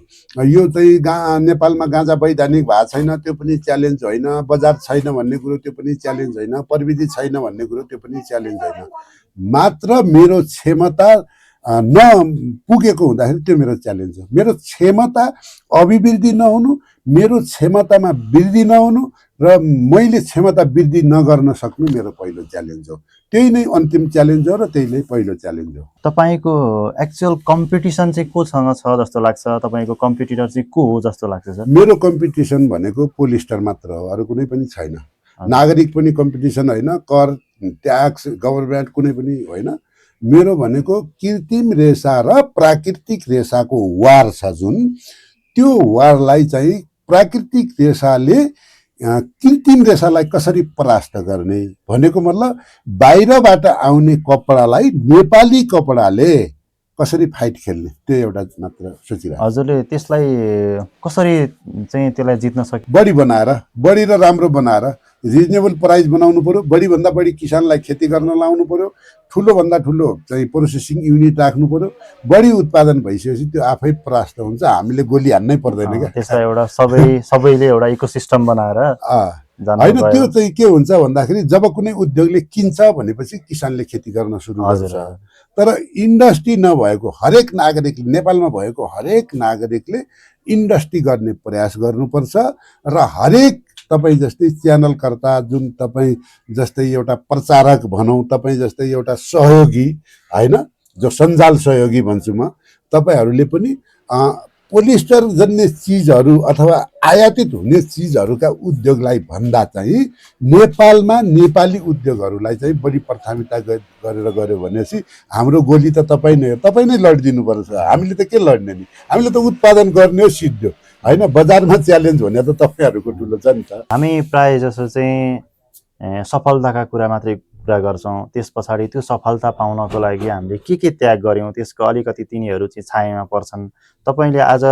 यो चाहिँ नेपालमा गाँजा वैधानिक भएको छैन त्यो पनि च्यालेन्ज होइन, बजार छैन भन्ने कुरो त्यो पनि च्यालेन्ज होइन, प्रविधि छैन भन्ने कुरो त्यो पनि च्यालेन्ज होइन। मात्र मेरो क्षमता नपुगेको हुँदाखेरि त्यो मेरो च्यालेन्ज हो। मेरो क्षमता अभिवृद्धि नहुनु, मेरो क्षमतामा वृद्धि नहुनु र मैले क्षमता वृद्धि नगर्न सक्नु मेरो पहिलो च्यालेन्ज हो। त्यही नै अन्तिम च्यालेन्ज हो र त्यही नै पहिलो च्यालेन्ज हो। तपाईँको एक्चुअल कम्पिटिसन चाहिँ कोसँग छ जस्तो लाग्छ? तपाईँको कम्पिटिटर चाहिँ को हो जस्तो लाग्छ सर? मेरो कम्पिटिसन भनेको पोलिस्टर मात्र हो, अरू कुनै पनि छैन। नागरिक पनि कम्पिटिसन होइन, कर ट्याक्स गभर्मेन्ट कुनै पनि होइन। मेरो भनेको कृत्रिम रेसा र प्राकृतिक रेसाको वार छ जुन, त्यो वारलाई चाहिँ प्राकृतिक रेसाले कृत्रिम रेसालाई कसरी परास्त गर्ने भनेको मतलब बाहिरबाट आउने कपडालाई नेपाली कपडाले कसरी फाइट खेल्ने, त्यो एउटा मात्र सोचिरहेको। हजुरले त्यसलाई कसरी चाहिँ त्यसलाई जित्न सक्छ? बढी बनाएर, बढी र राम्रो बनाएर रिजनेबल प्राइस बनाउनु पर्यो, बढीभन्दा बढी किसानलाई खेती गर्न लाउनु पर्यो, ठुलोभन्दा ठुलो चाहिँ प्रोसेसिङ युनिट राख्नु पर्यो। बढी उत्पादन भइसकेपछि त्यो आफै परास्त हुन्छ, हामीले गोली हान्नै पर्दैन क्या। त्यसलाई एउटा सबैले एउटा इकोसिस्टम बनाएर होइन। त्यो चाहिँ के हुन्छ भन्दाखेरि जब कुनै उद्योगले किन्छ भनेपछि किसानले खेती गर्न सुरु गर्छ। तर इन्डस्ट्री नभएको हरेक नागरिकले, नेपालमा भएको हरेक नागरिकले इन्डस्ट्री गर्ने प्रयास गर्नुपर्छ र हरेक तपाईँ जस्तै च्यानलकर्ता, जुन तपाईँ जस्तै एउटा प्रचारक भनौँ, तपाईँ जस्तै एउटा सहयोगी होइन, जो सञ्जाल सहयोगी भन्छु म, तपाईँहरूले पनि पोलिस्टर जन्य चिजहरू अथवा आयातित हुने चिजहरूका उद्योगलाई भन्दा चाहिँ नेपालमा नेपाली उद्योगहरूलाई चाहिँ बढी प्राथमिकता गरेर गऱ्यो भनेपछि हाम्रो गोली त तपाईँ नै हो, तपाईँ नै लडिदिनुपर्छ। हामीले त के लड्ने नि, हामीले त उत्पादन गर्ने हो सिद्धो होइन। बजारमा च्यालेन्ज भने त तपाईँहरूको ठुलो छ नि त। हामी प्रायः जसो चाहिँ सफलताका कुरा मात्रै कुरा गर्छौँ, त्यस पछाडि त्यो सफलता पाउनको लागि हामीले के त्याग गऱ्यौँ त्यसको अलिकति तिनीहरू चाहिँ छायामा पर्छन्। तपाईँले आज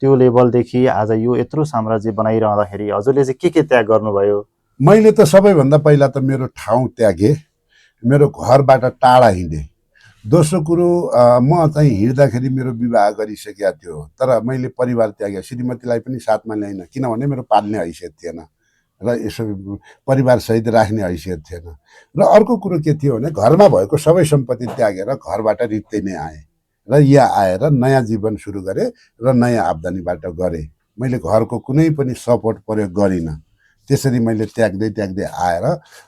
त्यो लेभलदेखि आज यो यत्रो साम्राज्य बनाइरहँदाखेरि हजुरले चाहिँ के त्याग गर्नुभयो? मैले त सबैभन्दा पहिला त मेरो ठाउँ त्यागेँ, मेरो घरबाट टाढा हिँडेँ। दोस्रो कुरो म चाहिँ हिँड्दाखेरि मेरो विवाह गरिसकेका थियो, तर मैले परिवार त्यागेँ, श्रीमतीलाई पनि साथमा ल्याइनँ, किनभने मेरो पाल्ने हैसियत थिएन र यसो परिवारसहित राख्ने हैसियत थिएन। र अर्को कुरो के थियो भने घरमा भएको सबै सम्पत्ति त्यागेर घरबाट रित्तै नै आएँ र यहाँ आएर नयाँ जीवन सुरु गरेँ र नयाँ आम्दानीबाट गरेँ। मैले घरको कुनै पनि सपोर्ट प्रयोग गरिनँ। त्यसरी मैले त्याग्दै त्याग्दै आएर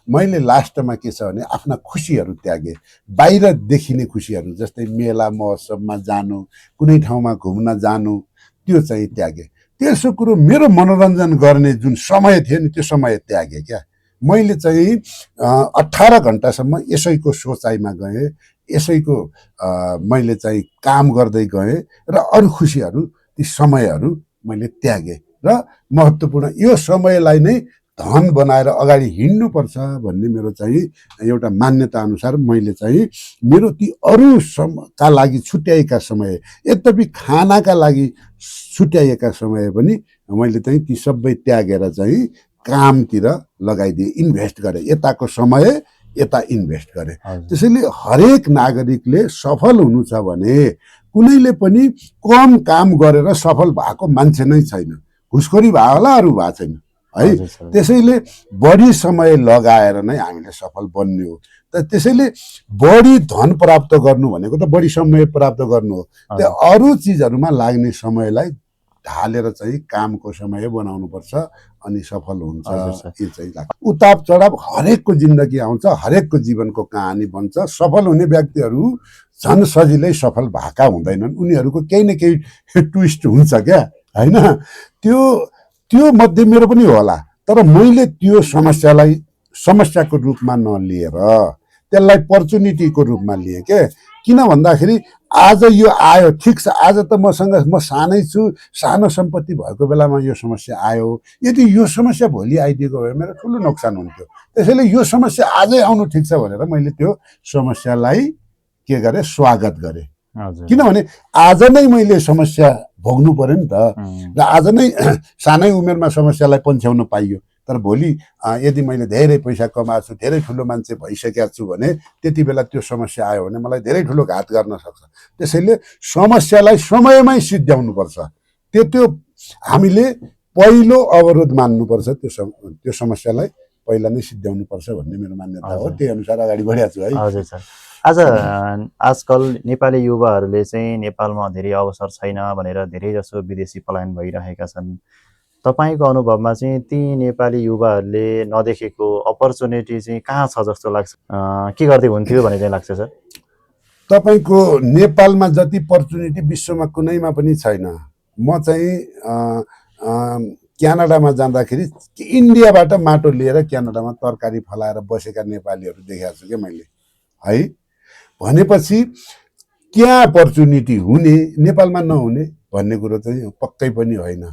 मैले लास्टमा के छ भने आफ्ना खुसीहरू त्यागेँ। बाहिर देखिने खुसीहरू जस्तै मेला महोत्सवमा जानु, कुनै ठाउँमा घुम्न जानु, त्यो चाहिँ त्यागेँ। तेस्रो कुरो मेरो मनोरञ्जन गर्ने जुन समय थियो नि त्यो समय त्यागेँ क्या। मैले चाहिँ 18 घन्टासम्म यसैको सोचाइमा गएँ, यसैको मैले चाहिँ काम गर्दै गएँ र अरू खुसीहरू ती समयहरू मैले त्यागेँ र महत्त्वपूर्ण यो समयलाई नै धन बनाएर अगाडि हिँड्नुपर्छ भन्ने मेरो चाहिँ एउटा मान्यता अनुसार मैले चाहिँ मेरो ती अरू का लागि छुट्याएका समय, यद्यपि खानाका लागि छुट्याएका समय पनि मैले चाहिँ ती सबै त्यागेर चाहिँ कामतिर लगाइदिएँ, इन्भेस्ट गरेँ, यताको समय यता इन्भेस्ट गरेँ। त्यसैले हरेक नागरिकले सफल हुनु छ भने कुनैले पनि कम काम गरेर सफल भएको मान्छे नै छैन। घुसखोरी भयो होला, अरू भएको छैन है। त्यसैले बढी समय लगाएर नै हामीले सफल बन्ने हो। त्यसैले बढी धन प्राप्त गर्नु भनेको त बढी समय प्राप्त गर्नु हो। त्यो अरू चिजहरूमा लाग्ने समयलाई ढालेर चाहिँ कामको समय बनाउनुपर्छ अनि सफल हुन्छ। यो चाहिँ लाग्छ। उताप चढाव हरेकको जिन्दगी आउँछ, हरेकको जीवनको कहानी बन्छ। सफल हुने व्यक्तिहरू झन् सजिलै सफल भएका हुँदैनन्, उनीहरूको केही न केही ट्विस्ट हुन्छ क्या होइन। त्यो मध्ये मेरो पनि होला, तर मैले त्यो समस्यालाई समस्याको रूपमा नलिएर त्यसलाई पर्चुनिटीको रूपमा लिएँ के। किन भन्दाखेरि आज यो आयो, ठिक छ, आज त म सानै छु, सानो सम्पत्ति भएको बेलामा यो समस्या आयो। यदि यो समस्या भोलि आइदिएको भए मेरो ठुलो नोक्सान हुन्थ्यो। त्यसैले यो समस्या आजै आउनु ठिक छ भनेर मैले त्यो समस्यालाई के गरेँ, स्वागत गरेँ। किनभने आज नै मैले समस्या भोग्नु पर्यो नि त। र आज नै सानै उमेरमा समस्यालाई पन्छ्याउन पाइयो, तर भोलि यदि मैले धेरै पैसा कमाएको छु, धेरै ठुलो मान्छे भइसकेको छु भने त्यति बेला त्यो समस्या आयो भने मलाई धेरै ठुलो घात गर्न सक्छ। त्यसैले समस्यालाई समयमै सिद्ध्याउनुपर्छ। त्यो हामीले पहिलो अवरोध मान्नुपर्छ। त्यो समस्यालाई पहिला नै सिद्ध्याउनुपर्छ भन्ने मेरो मान्यता हो। त्यही अनुसार अगाडि बढेको छु है। हजुर सर। आजकल नेपाली युवाहरूले चाहिँ नेपालमा धेरै अवसर छैन भनेर धेरै जसो विदेशी पलायन भइरहेका छन्। तपाईको अनुभवमा चाहिँ ती नेपाली युवाहरूले नदेखेको अपर्च्युनिटी चाहिँ कहाँ छ जस्तो लाग्छ? के गर्दै हुन्थ्यो भने चाहिँ लाग्छ सर? तपाईको नेपालमा जति अपर्च्युनिटी विश्वमा कुनैमा पनि छैन। म चाहिँ क्यानाडामा जाँदाखेरि इन्डियाबाट माटो लिएर क्यानाडामा तरकारी फलाएर बसेका नेपालीहरू देखेको छु क्या मैले है। भनेपछि त्यहाँ अपर्च्युनिटी हुने, नेपालमा नहुने भन्ने कुरो चाहिँ पक्कै पनि होइन।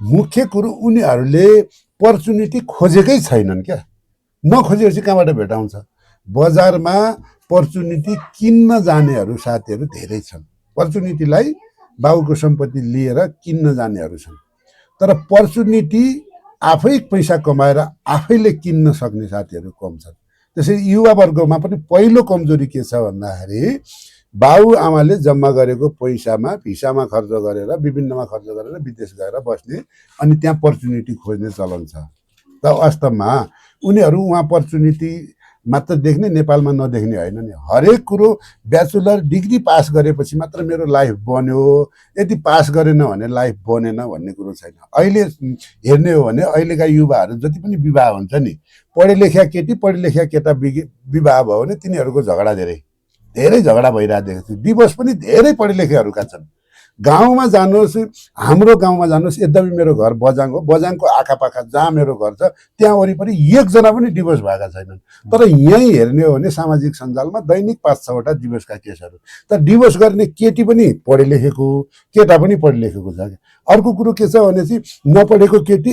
मुख्य कुरो उनीहरूले अपर्च्युनिटी खोजेकै छैनन् क्या। नखोजेपछि कहाँबाट भेटाउँछ? बजारमा अपर्च्युनिटी किन्न जानेहरू साथीहरू धेरै छन्। अपर्च्युनिटीलाई बाबुको सम्पत्ति लिएर किन्न जानेहरू छन्, तर अपर्च्युनिटी आफै पैसा कमाएर आफैले किन्न सक्ने साथीहरू कम छन्। त्यसैले युवा वर्गमा पनि पहिलो कमजोरी के छ भन्दाखेरि बाबु आमाले जम्मा गरेको पैसामा भिसामा खर्च गरेर, विभिन्नमा खर्च गरेर विदेश गएर बस्ने अनि त्यहाँ अपर्च्युनिटी खोज्ने चलन छ। र वास्तवमा उनीहरू उहाँ अपर्च्युनिटी मात्र देख्ने, नेपालमा नदेख्ने होइन नि। हरेक कुरो ब्याचलर डिग्री पास गरेपछि मात्र मेरो लाइफ बन्यो, यदि पास गरेन भने लाइफ बनेन भन्ने कुरो छैन। अहिले हेर्ने हो भने अहिलेका युवाहरू जति पनि विवाह हुन्छ नि, पढे लेखेका केटी पढे लेखेका केटा विवाह भयो भने तिनीहरूको झगडा धेरै झगडा भइरहेको देखेको छु। डिभोर्स पनि धेरै पढे लेखेहरूका छन्। गाउँमा जानुहोस्, हाम्रो गाउँमा जानुहोस्, यद्यपि मेरो घर बजाङ हो, बजाङको आखापाखा जहाँ मेरो घर छ त्यहाँ वरिपरि एकजना पनि डिभोर्स भएका छैनन्। तर यहीँ हेर्ने हो भने सामाजिक सञ्जालमा दैनिक 5-6वटा डिभोर्सका केसहरू। तर डिभोर्स गर्ने केटी पनि पढे लेखेको, केटा पनि पढे लेखेको छ। अर्को कुरो के छ भनेपछि नपढेको केटी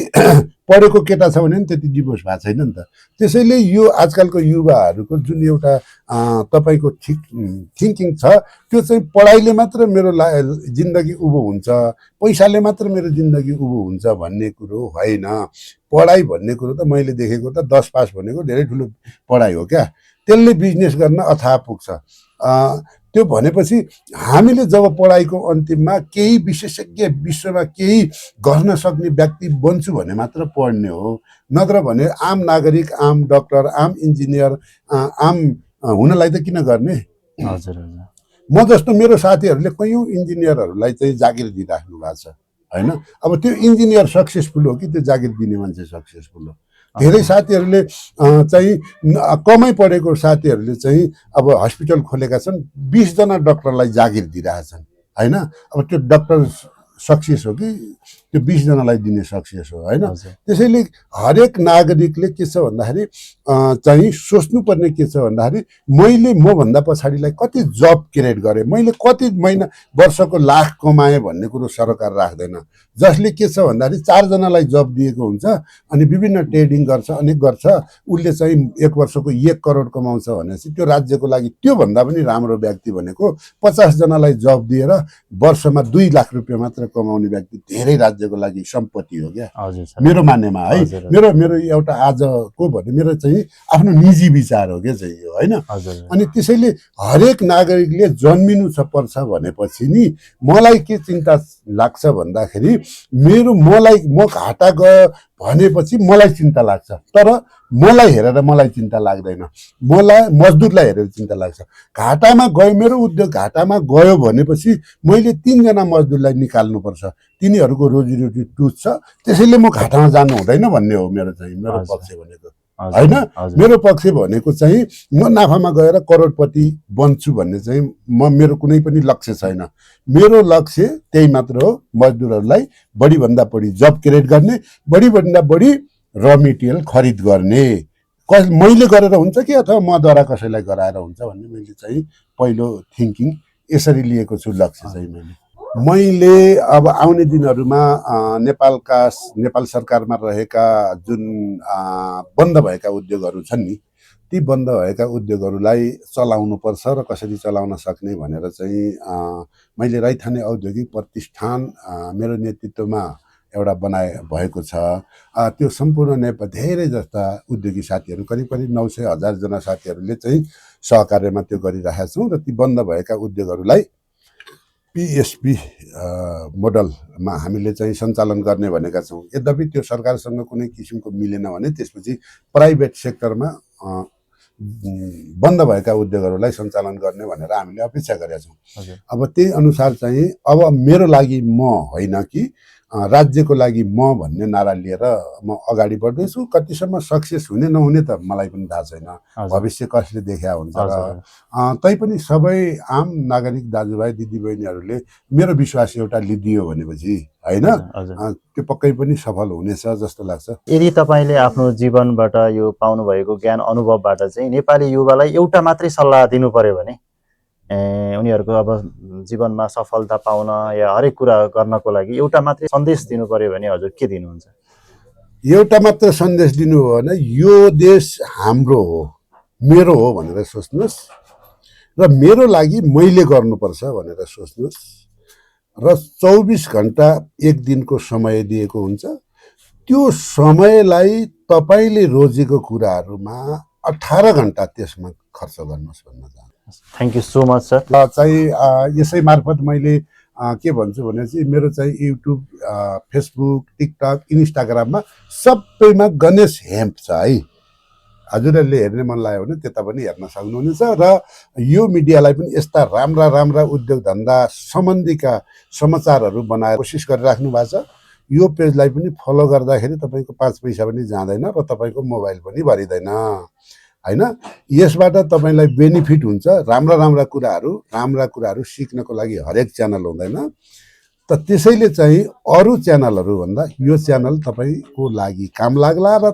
पढेको केटा छ भने त्यति डिभोर्स भएको छैन नि त। त्यसैले यो आजकलको युवाहरूको जुन एउटा तपाईँको थिङ्किङ छ त्यो चाहिँ पढाइले मात्र मेरो जिन्दगी उभो हुन्छ, पैसाले मात्र मेरो जिन्दगी उभो हुन्छ भन्ने कुरो होइन। पढाइ भन्ने कुरो त मैले देखेको त 10 पास भनेको धेरै ठुलो पढाइ हो क्या। त्यसले बिजनेस गर्न अथाह पुग्छ। त्यो भनेपछि हामीले जब पढाइको अन्तिममा केही विशेषज्ञ, विश्वमा केही गर्न सक्ने व्यक्ति बन्छु भने मात्र पढ्ने हो। नत्र भने आम नागरिक, आम डाक्टर, आम इन्जिनियर, आम हुनलाई त किन गर्ने? हजुर। म जस्तो मेरो साथीहरूले कयौँ इन्जिनियरहरूलाई चाहिँ जागिर दिइराख्नु भएको छ होइन। अब त्यो इन्जिनियर सक्सेसफुल हो कि त्यो जागिर दिने मान्छे सक्सेसफुल हो? धेरै साथीहरूले चाहिँ कमै पढेको साथीहरूले चाहिँ अब हस्पिटल खोलेका छन्, 20 जना डाक्टरलाई जागिर दिइरहेछन् होइन। अब त्यो डाक्टर सक्सेस हो कि त्यो 20 जनालाई दिने सक्सेस हो होइन। त्यसैले हरेक नागरिकले के छ भन्दाखेरि चाहिँ सोच्नुपर्ने के छ भन्दाखेरि मैले मभन्दा पछाडिलाई कति जब क्रिएट गरेँ, मैले कति महिना वर्षको लाख कमाएँ भन्ने कुरो सरकार राख्दैन। जसले के छ भन्दाखेरि 4 जनालाई जब दिएको हुन्छ अनि विभिन्न ट्रेडिङ गर्छ, अनेक गर्छ, उसले चाहिँ 1 वर्षको 1 करोड कमाउँछ भनेपछि त्यो राज्यको लागि त्योभन्दा पनि राम्रो व्यक्ति भनेको 50 जनालाई जब दिएर वर्षमा 2 लाख रुपियाँ मात्र कमाउने व्यक्ति धेरै राज्यको लागि सम्पत्ति हो क्या मेरो मान्यमा है। मेरो एउटा आजको भने मेरो चाहिँ आफ्नो निजी विचार हो क्या चाहिँ यो होइन। अनि त्यसैले हरेक नागरिकले जन्मिनु पर्छ भनेपछि नि मलाई के चिन्ता लाग्छ भन्दाखेरि म घाटा गयो भनेपछि मलाई चिन्ता लाग्छ, तर मलाई हेरेर मलाई चिन्ता लाग्दैन, मलाई मजदुरलाई हेरेर चिन्ता लाग्छ। घाटामा गयो मेरो उद्योग घाटामा गयो भनेपछि मैले 3 जना मजदुरलाई निकाल्नुपर्छ, तिनीहरूको रोजीरोटी टुट्छ, त्यसैले म घाटामा जानु हुँदैन भन्ने हो मेरो पक्ष भनेको होइन। मेरो पक्ष भनेको चाहिँ म नाफामा गएर करोडपति बन्छु भन्ने चाहिँ मेरो कुनै पनि लक्ष्य छैन। मेरो लक्ष्य त्यही मात्र हो, मजदुरहरूलाई बढीभन्दा बढी जब क्रिएट गर्ने, बढीभन्दा बढी र मेटेरियल खरिद गर्ने। मैले गरेर हुन्छ कि अथवा मद्वारा कसैलाई गराएर हुन्छ भन्ने मैले चाहिँ पहिलो थिङ्किङ यसरी लिएको छु लक्ष्य चाहिँ। मैले अब आउने दिनहरूमा नेपाल सरकारमा रहेका जुन बन्द भएका उद्योगहरू छन् नि, ती बन्द भएका उद्योगहरूलाई चलाउनुपर्छ र कसरी चलाउन सक्ने भनेर चाहिँ मैले रैथाने औद्योगिक प्रतिष्ठान मेरो नेतृत्वमा एउटा भएको छ। त्यो सम्पूर्ण नेपाल धेरै जस्ता उद्योगी साथीहरू करिब 900,000 जना साथीहरूले चाहिँ सहकार्यमा त्यो गरिरहेका छौँ र ती बन्द भएका उद्योगहरूलाई PSP मोडलमा हामीले चाहिँ सञ्चालन गर्ने भनेका छौँ। यद्यपि त्यो सरकारसँग कुनै किसिमको मिलेन भने त्यसपछि प्राइभेट सेक्टरमा बन्द भएका उद्योगहरूलाई सञ्चालन गर्ने भनेर हामीले अपेक्षा गरेका छौँ। अब त्यही अनुसार चाहिँ अब मेरो लागि म होइन कि राज्यको लागि म भन्ने नारा लिएर म अगाडि बढ्दैछु। कतिसम्म सक्सेस हुने नहुने त मलाई पनि थाहा छैन, भविष्य कसले देखा हुन्छ र तैपनि सबै आम नागरिक दाजुभाइ दिदीबहिनीहरूले मेरो विश्वास एउटा लिदियो भनेपछि होइन त्यो पक्कै पनि सफल हुनेछ जस्तो लाग्छ। यदि तपाईँले आफ्नो जीवनबाट यो पाउनु भएको ज्ञान अनुभवबाट चाहिँ नेपाली युवालाई एउटा मात्रै सल्लाह दिनु पर्यो भने उनीहरूको अब जीवनमा सफलता पाउन या हरेक कुरा गर्नको लागि एउटा मात्रै सन्देश दिनु पर्यो भने हजुर के दिनुहुन्छ? एउटा मात्र सन्देश दिनु हो भने यो देश हाम्रो हो, मेरो हो भनेर सोच्नुहोस् र मेरो लागि मैले गर्नुपर्छ भनेर सोच्नुहोस् र 24 घण्टा एक दिनको समय दिएको हुन्छ। त्यो समयलाई तपाईँले रोजेको कुराहरूमा 18 घण्टा त्यसमा खर्च गर्नुहोस् भन्न चाहन्छु। Thank you so much sir. चाहिँ यसै मार्फत मैले के भन्छु भने चाहिँ मेरो चाहिँ युट्युब, फेसबुक, टिकटक, इन्स्टाग्राममा सबैमा गणेश हेम्प छ है। हजुरहरूले हेर्ने मन लाग्यो भने त्यता पनि हेर्न सक्नुहुनेछ र यो मिडियालाई पनि यस्ता राम्रा राम्रा उद्योग धन्दा सम्बन्धीका समाचारहरू बनाएर कोसिस गरिराख्नु भएको छ। यो पेजलाई पनि फलो गर्दाखेरि तपाईँको 5 पैसा पनि जाँदैन र तपाईँको मोबाइल पनि भरिँदैन होइन। यसबाट तपाईँलाई बेनिफिट हुन्छ, राम्रा कुराहरू सिक्नको लागि हरेक च्यानल हुँदैन। त त्यसैले चाहिँ अरू च्यानलहरू भन्दा यो च्यानल तपाईँको लागि काम लाग्ला र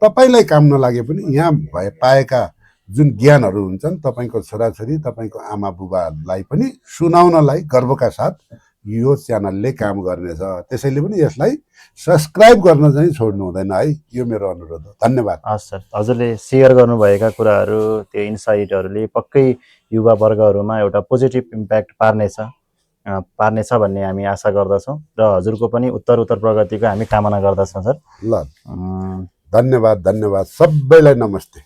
तपाईँलाई काम नलागे पनि यहाँ पाएका जुन ज्ञानहरू हुन्छन् तपाईँको छोराछोरी, तपाईँको आमा बुबालाई पनि सुनाउनलाई गर्वका साथ यो च्यानलले काम गर्नेछ। त्यसैले पनि यसलाई सब्सक्राइब गर्न चाहिँ छोड्नु हुँदैन है, यो मेरो अनुरोध हो। धन्यवाद। हस् सर, हजुरले सेयर गर्नुभएका कुराहरू, त्यो इन्साइटहरूले पक्कै युवा वर्गहरूमा एउटा पोजिटिभ इम्प्याक्ट पार्नेछ भन्ने हामी आशा गर्दछौँ र हजुरको पनि उत्तर प्रगतिको हामी कामना गर्दछौँ सर। ल धन्यवाद सबैलाई नमस्ते।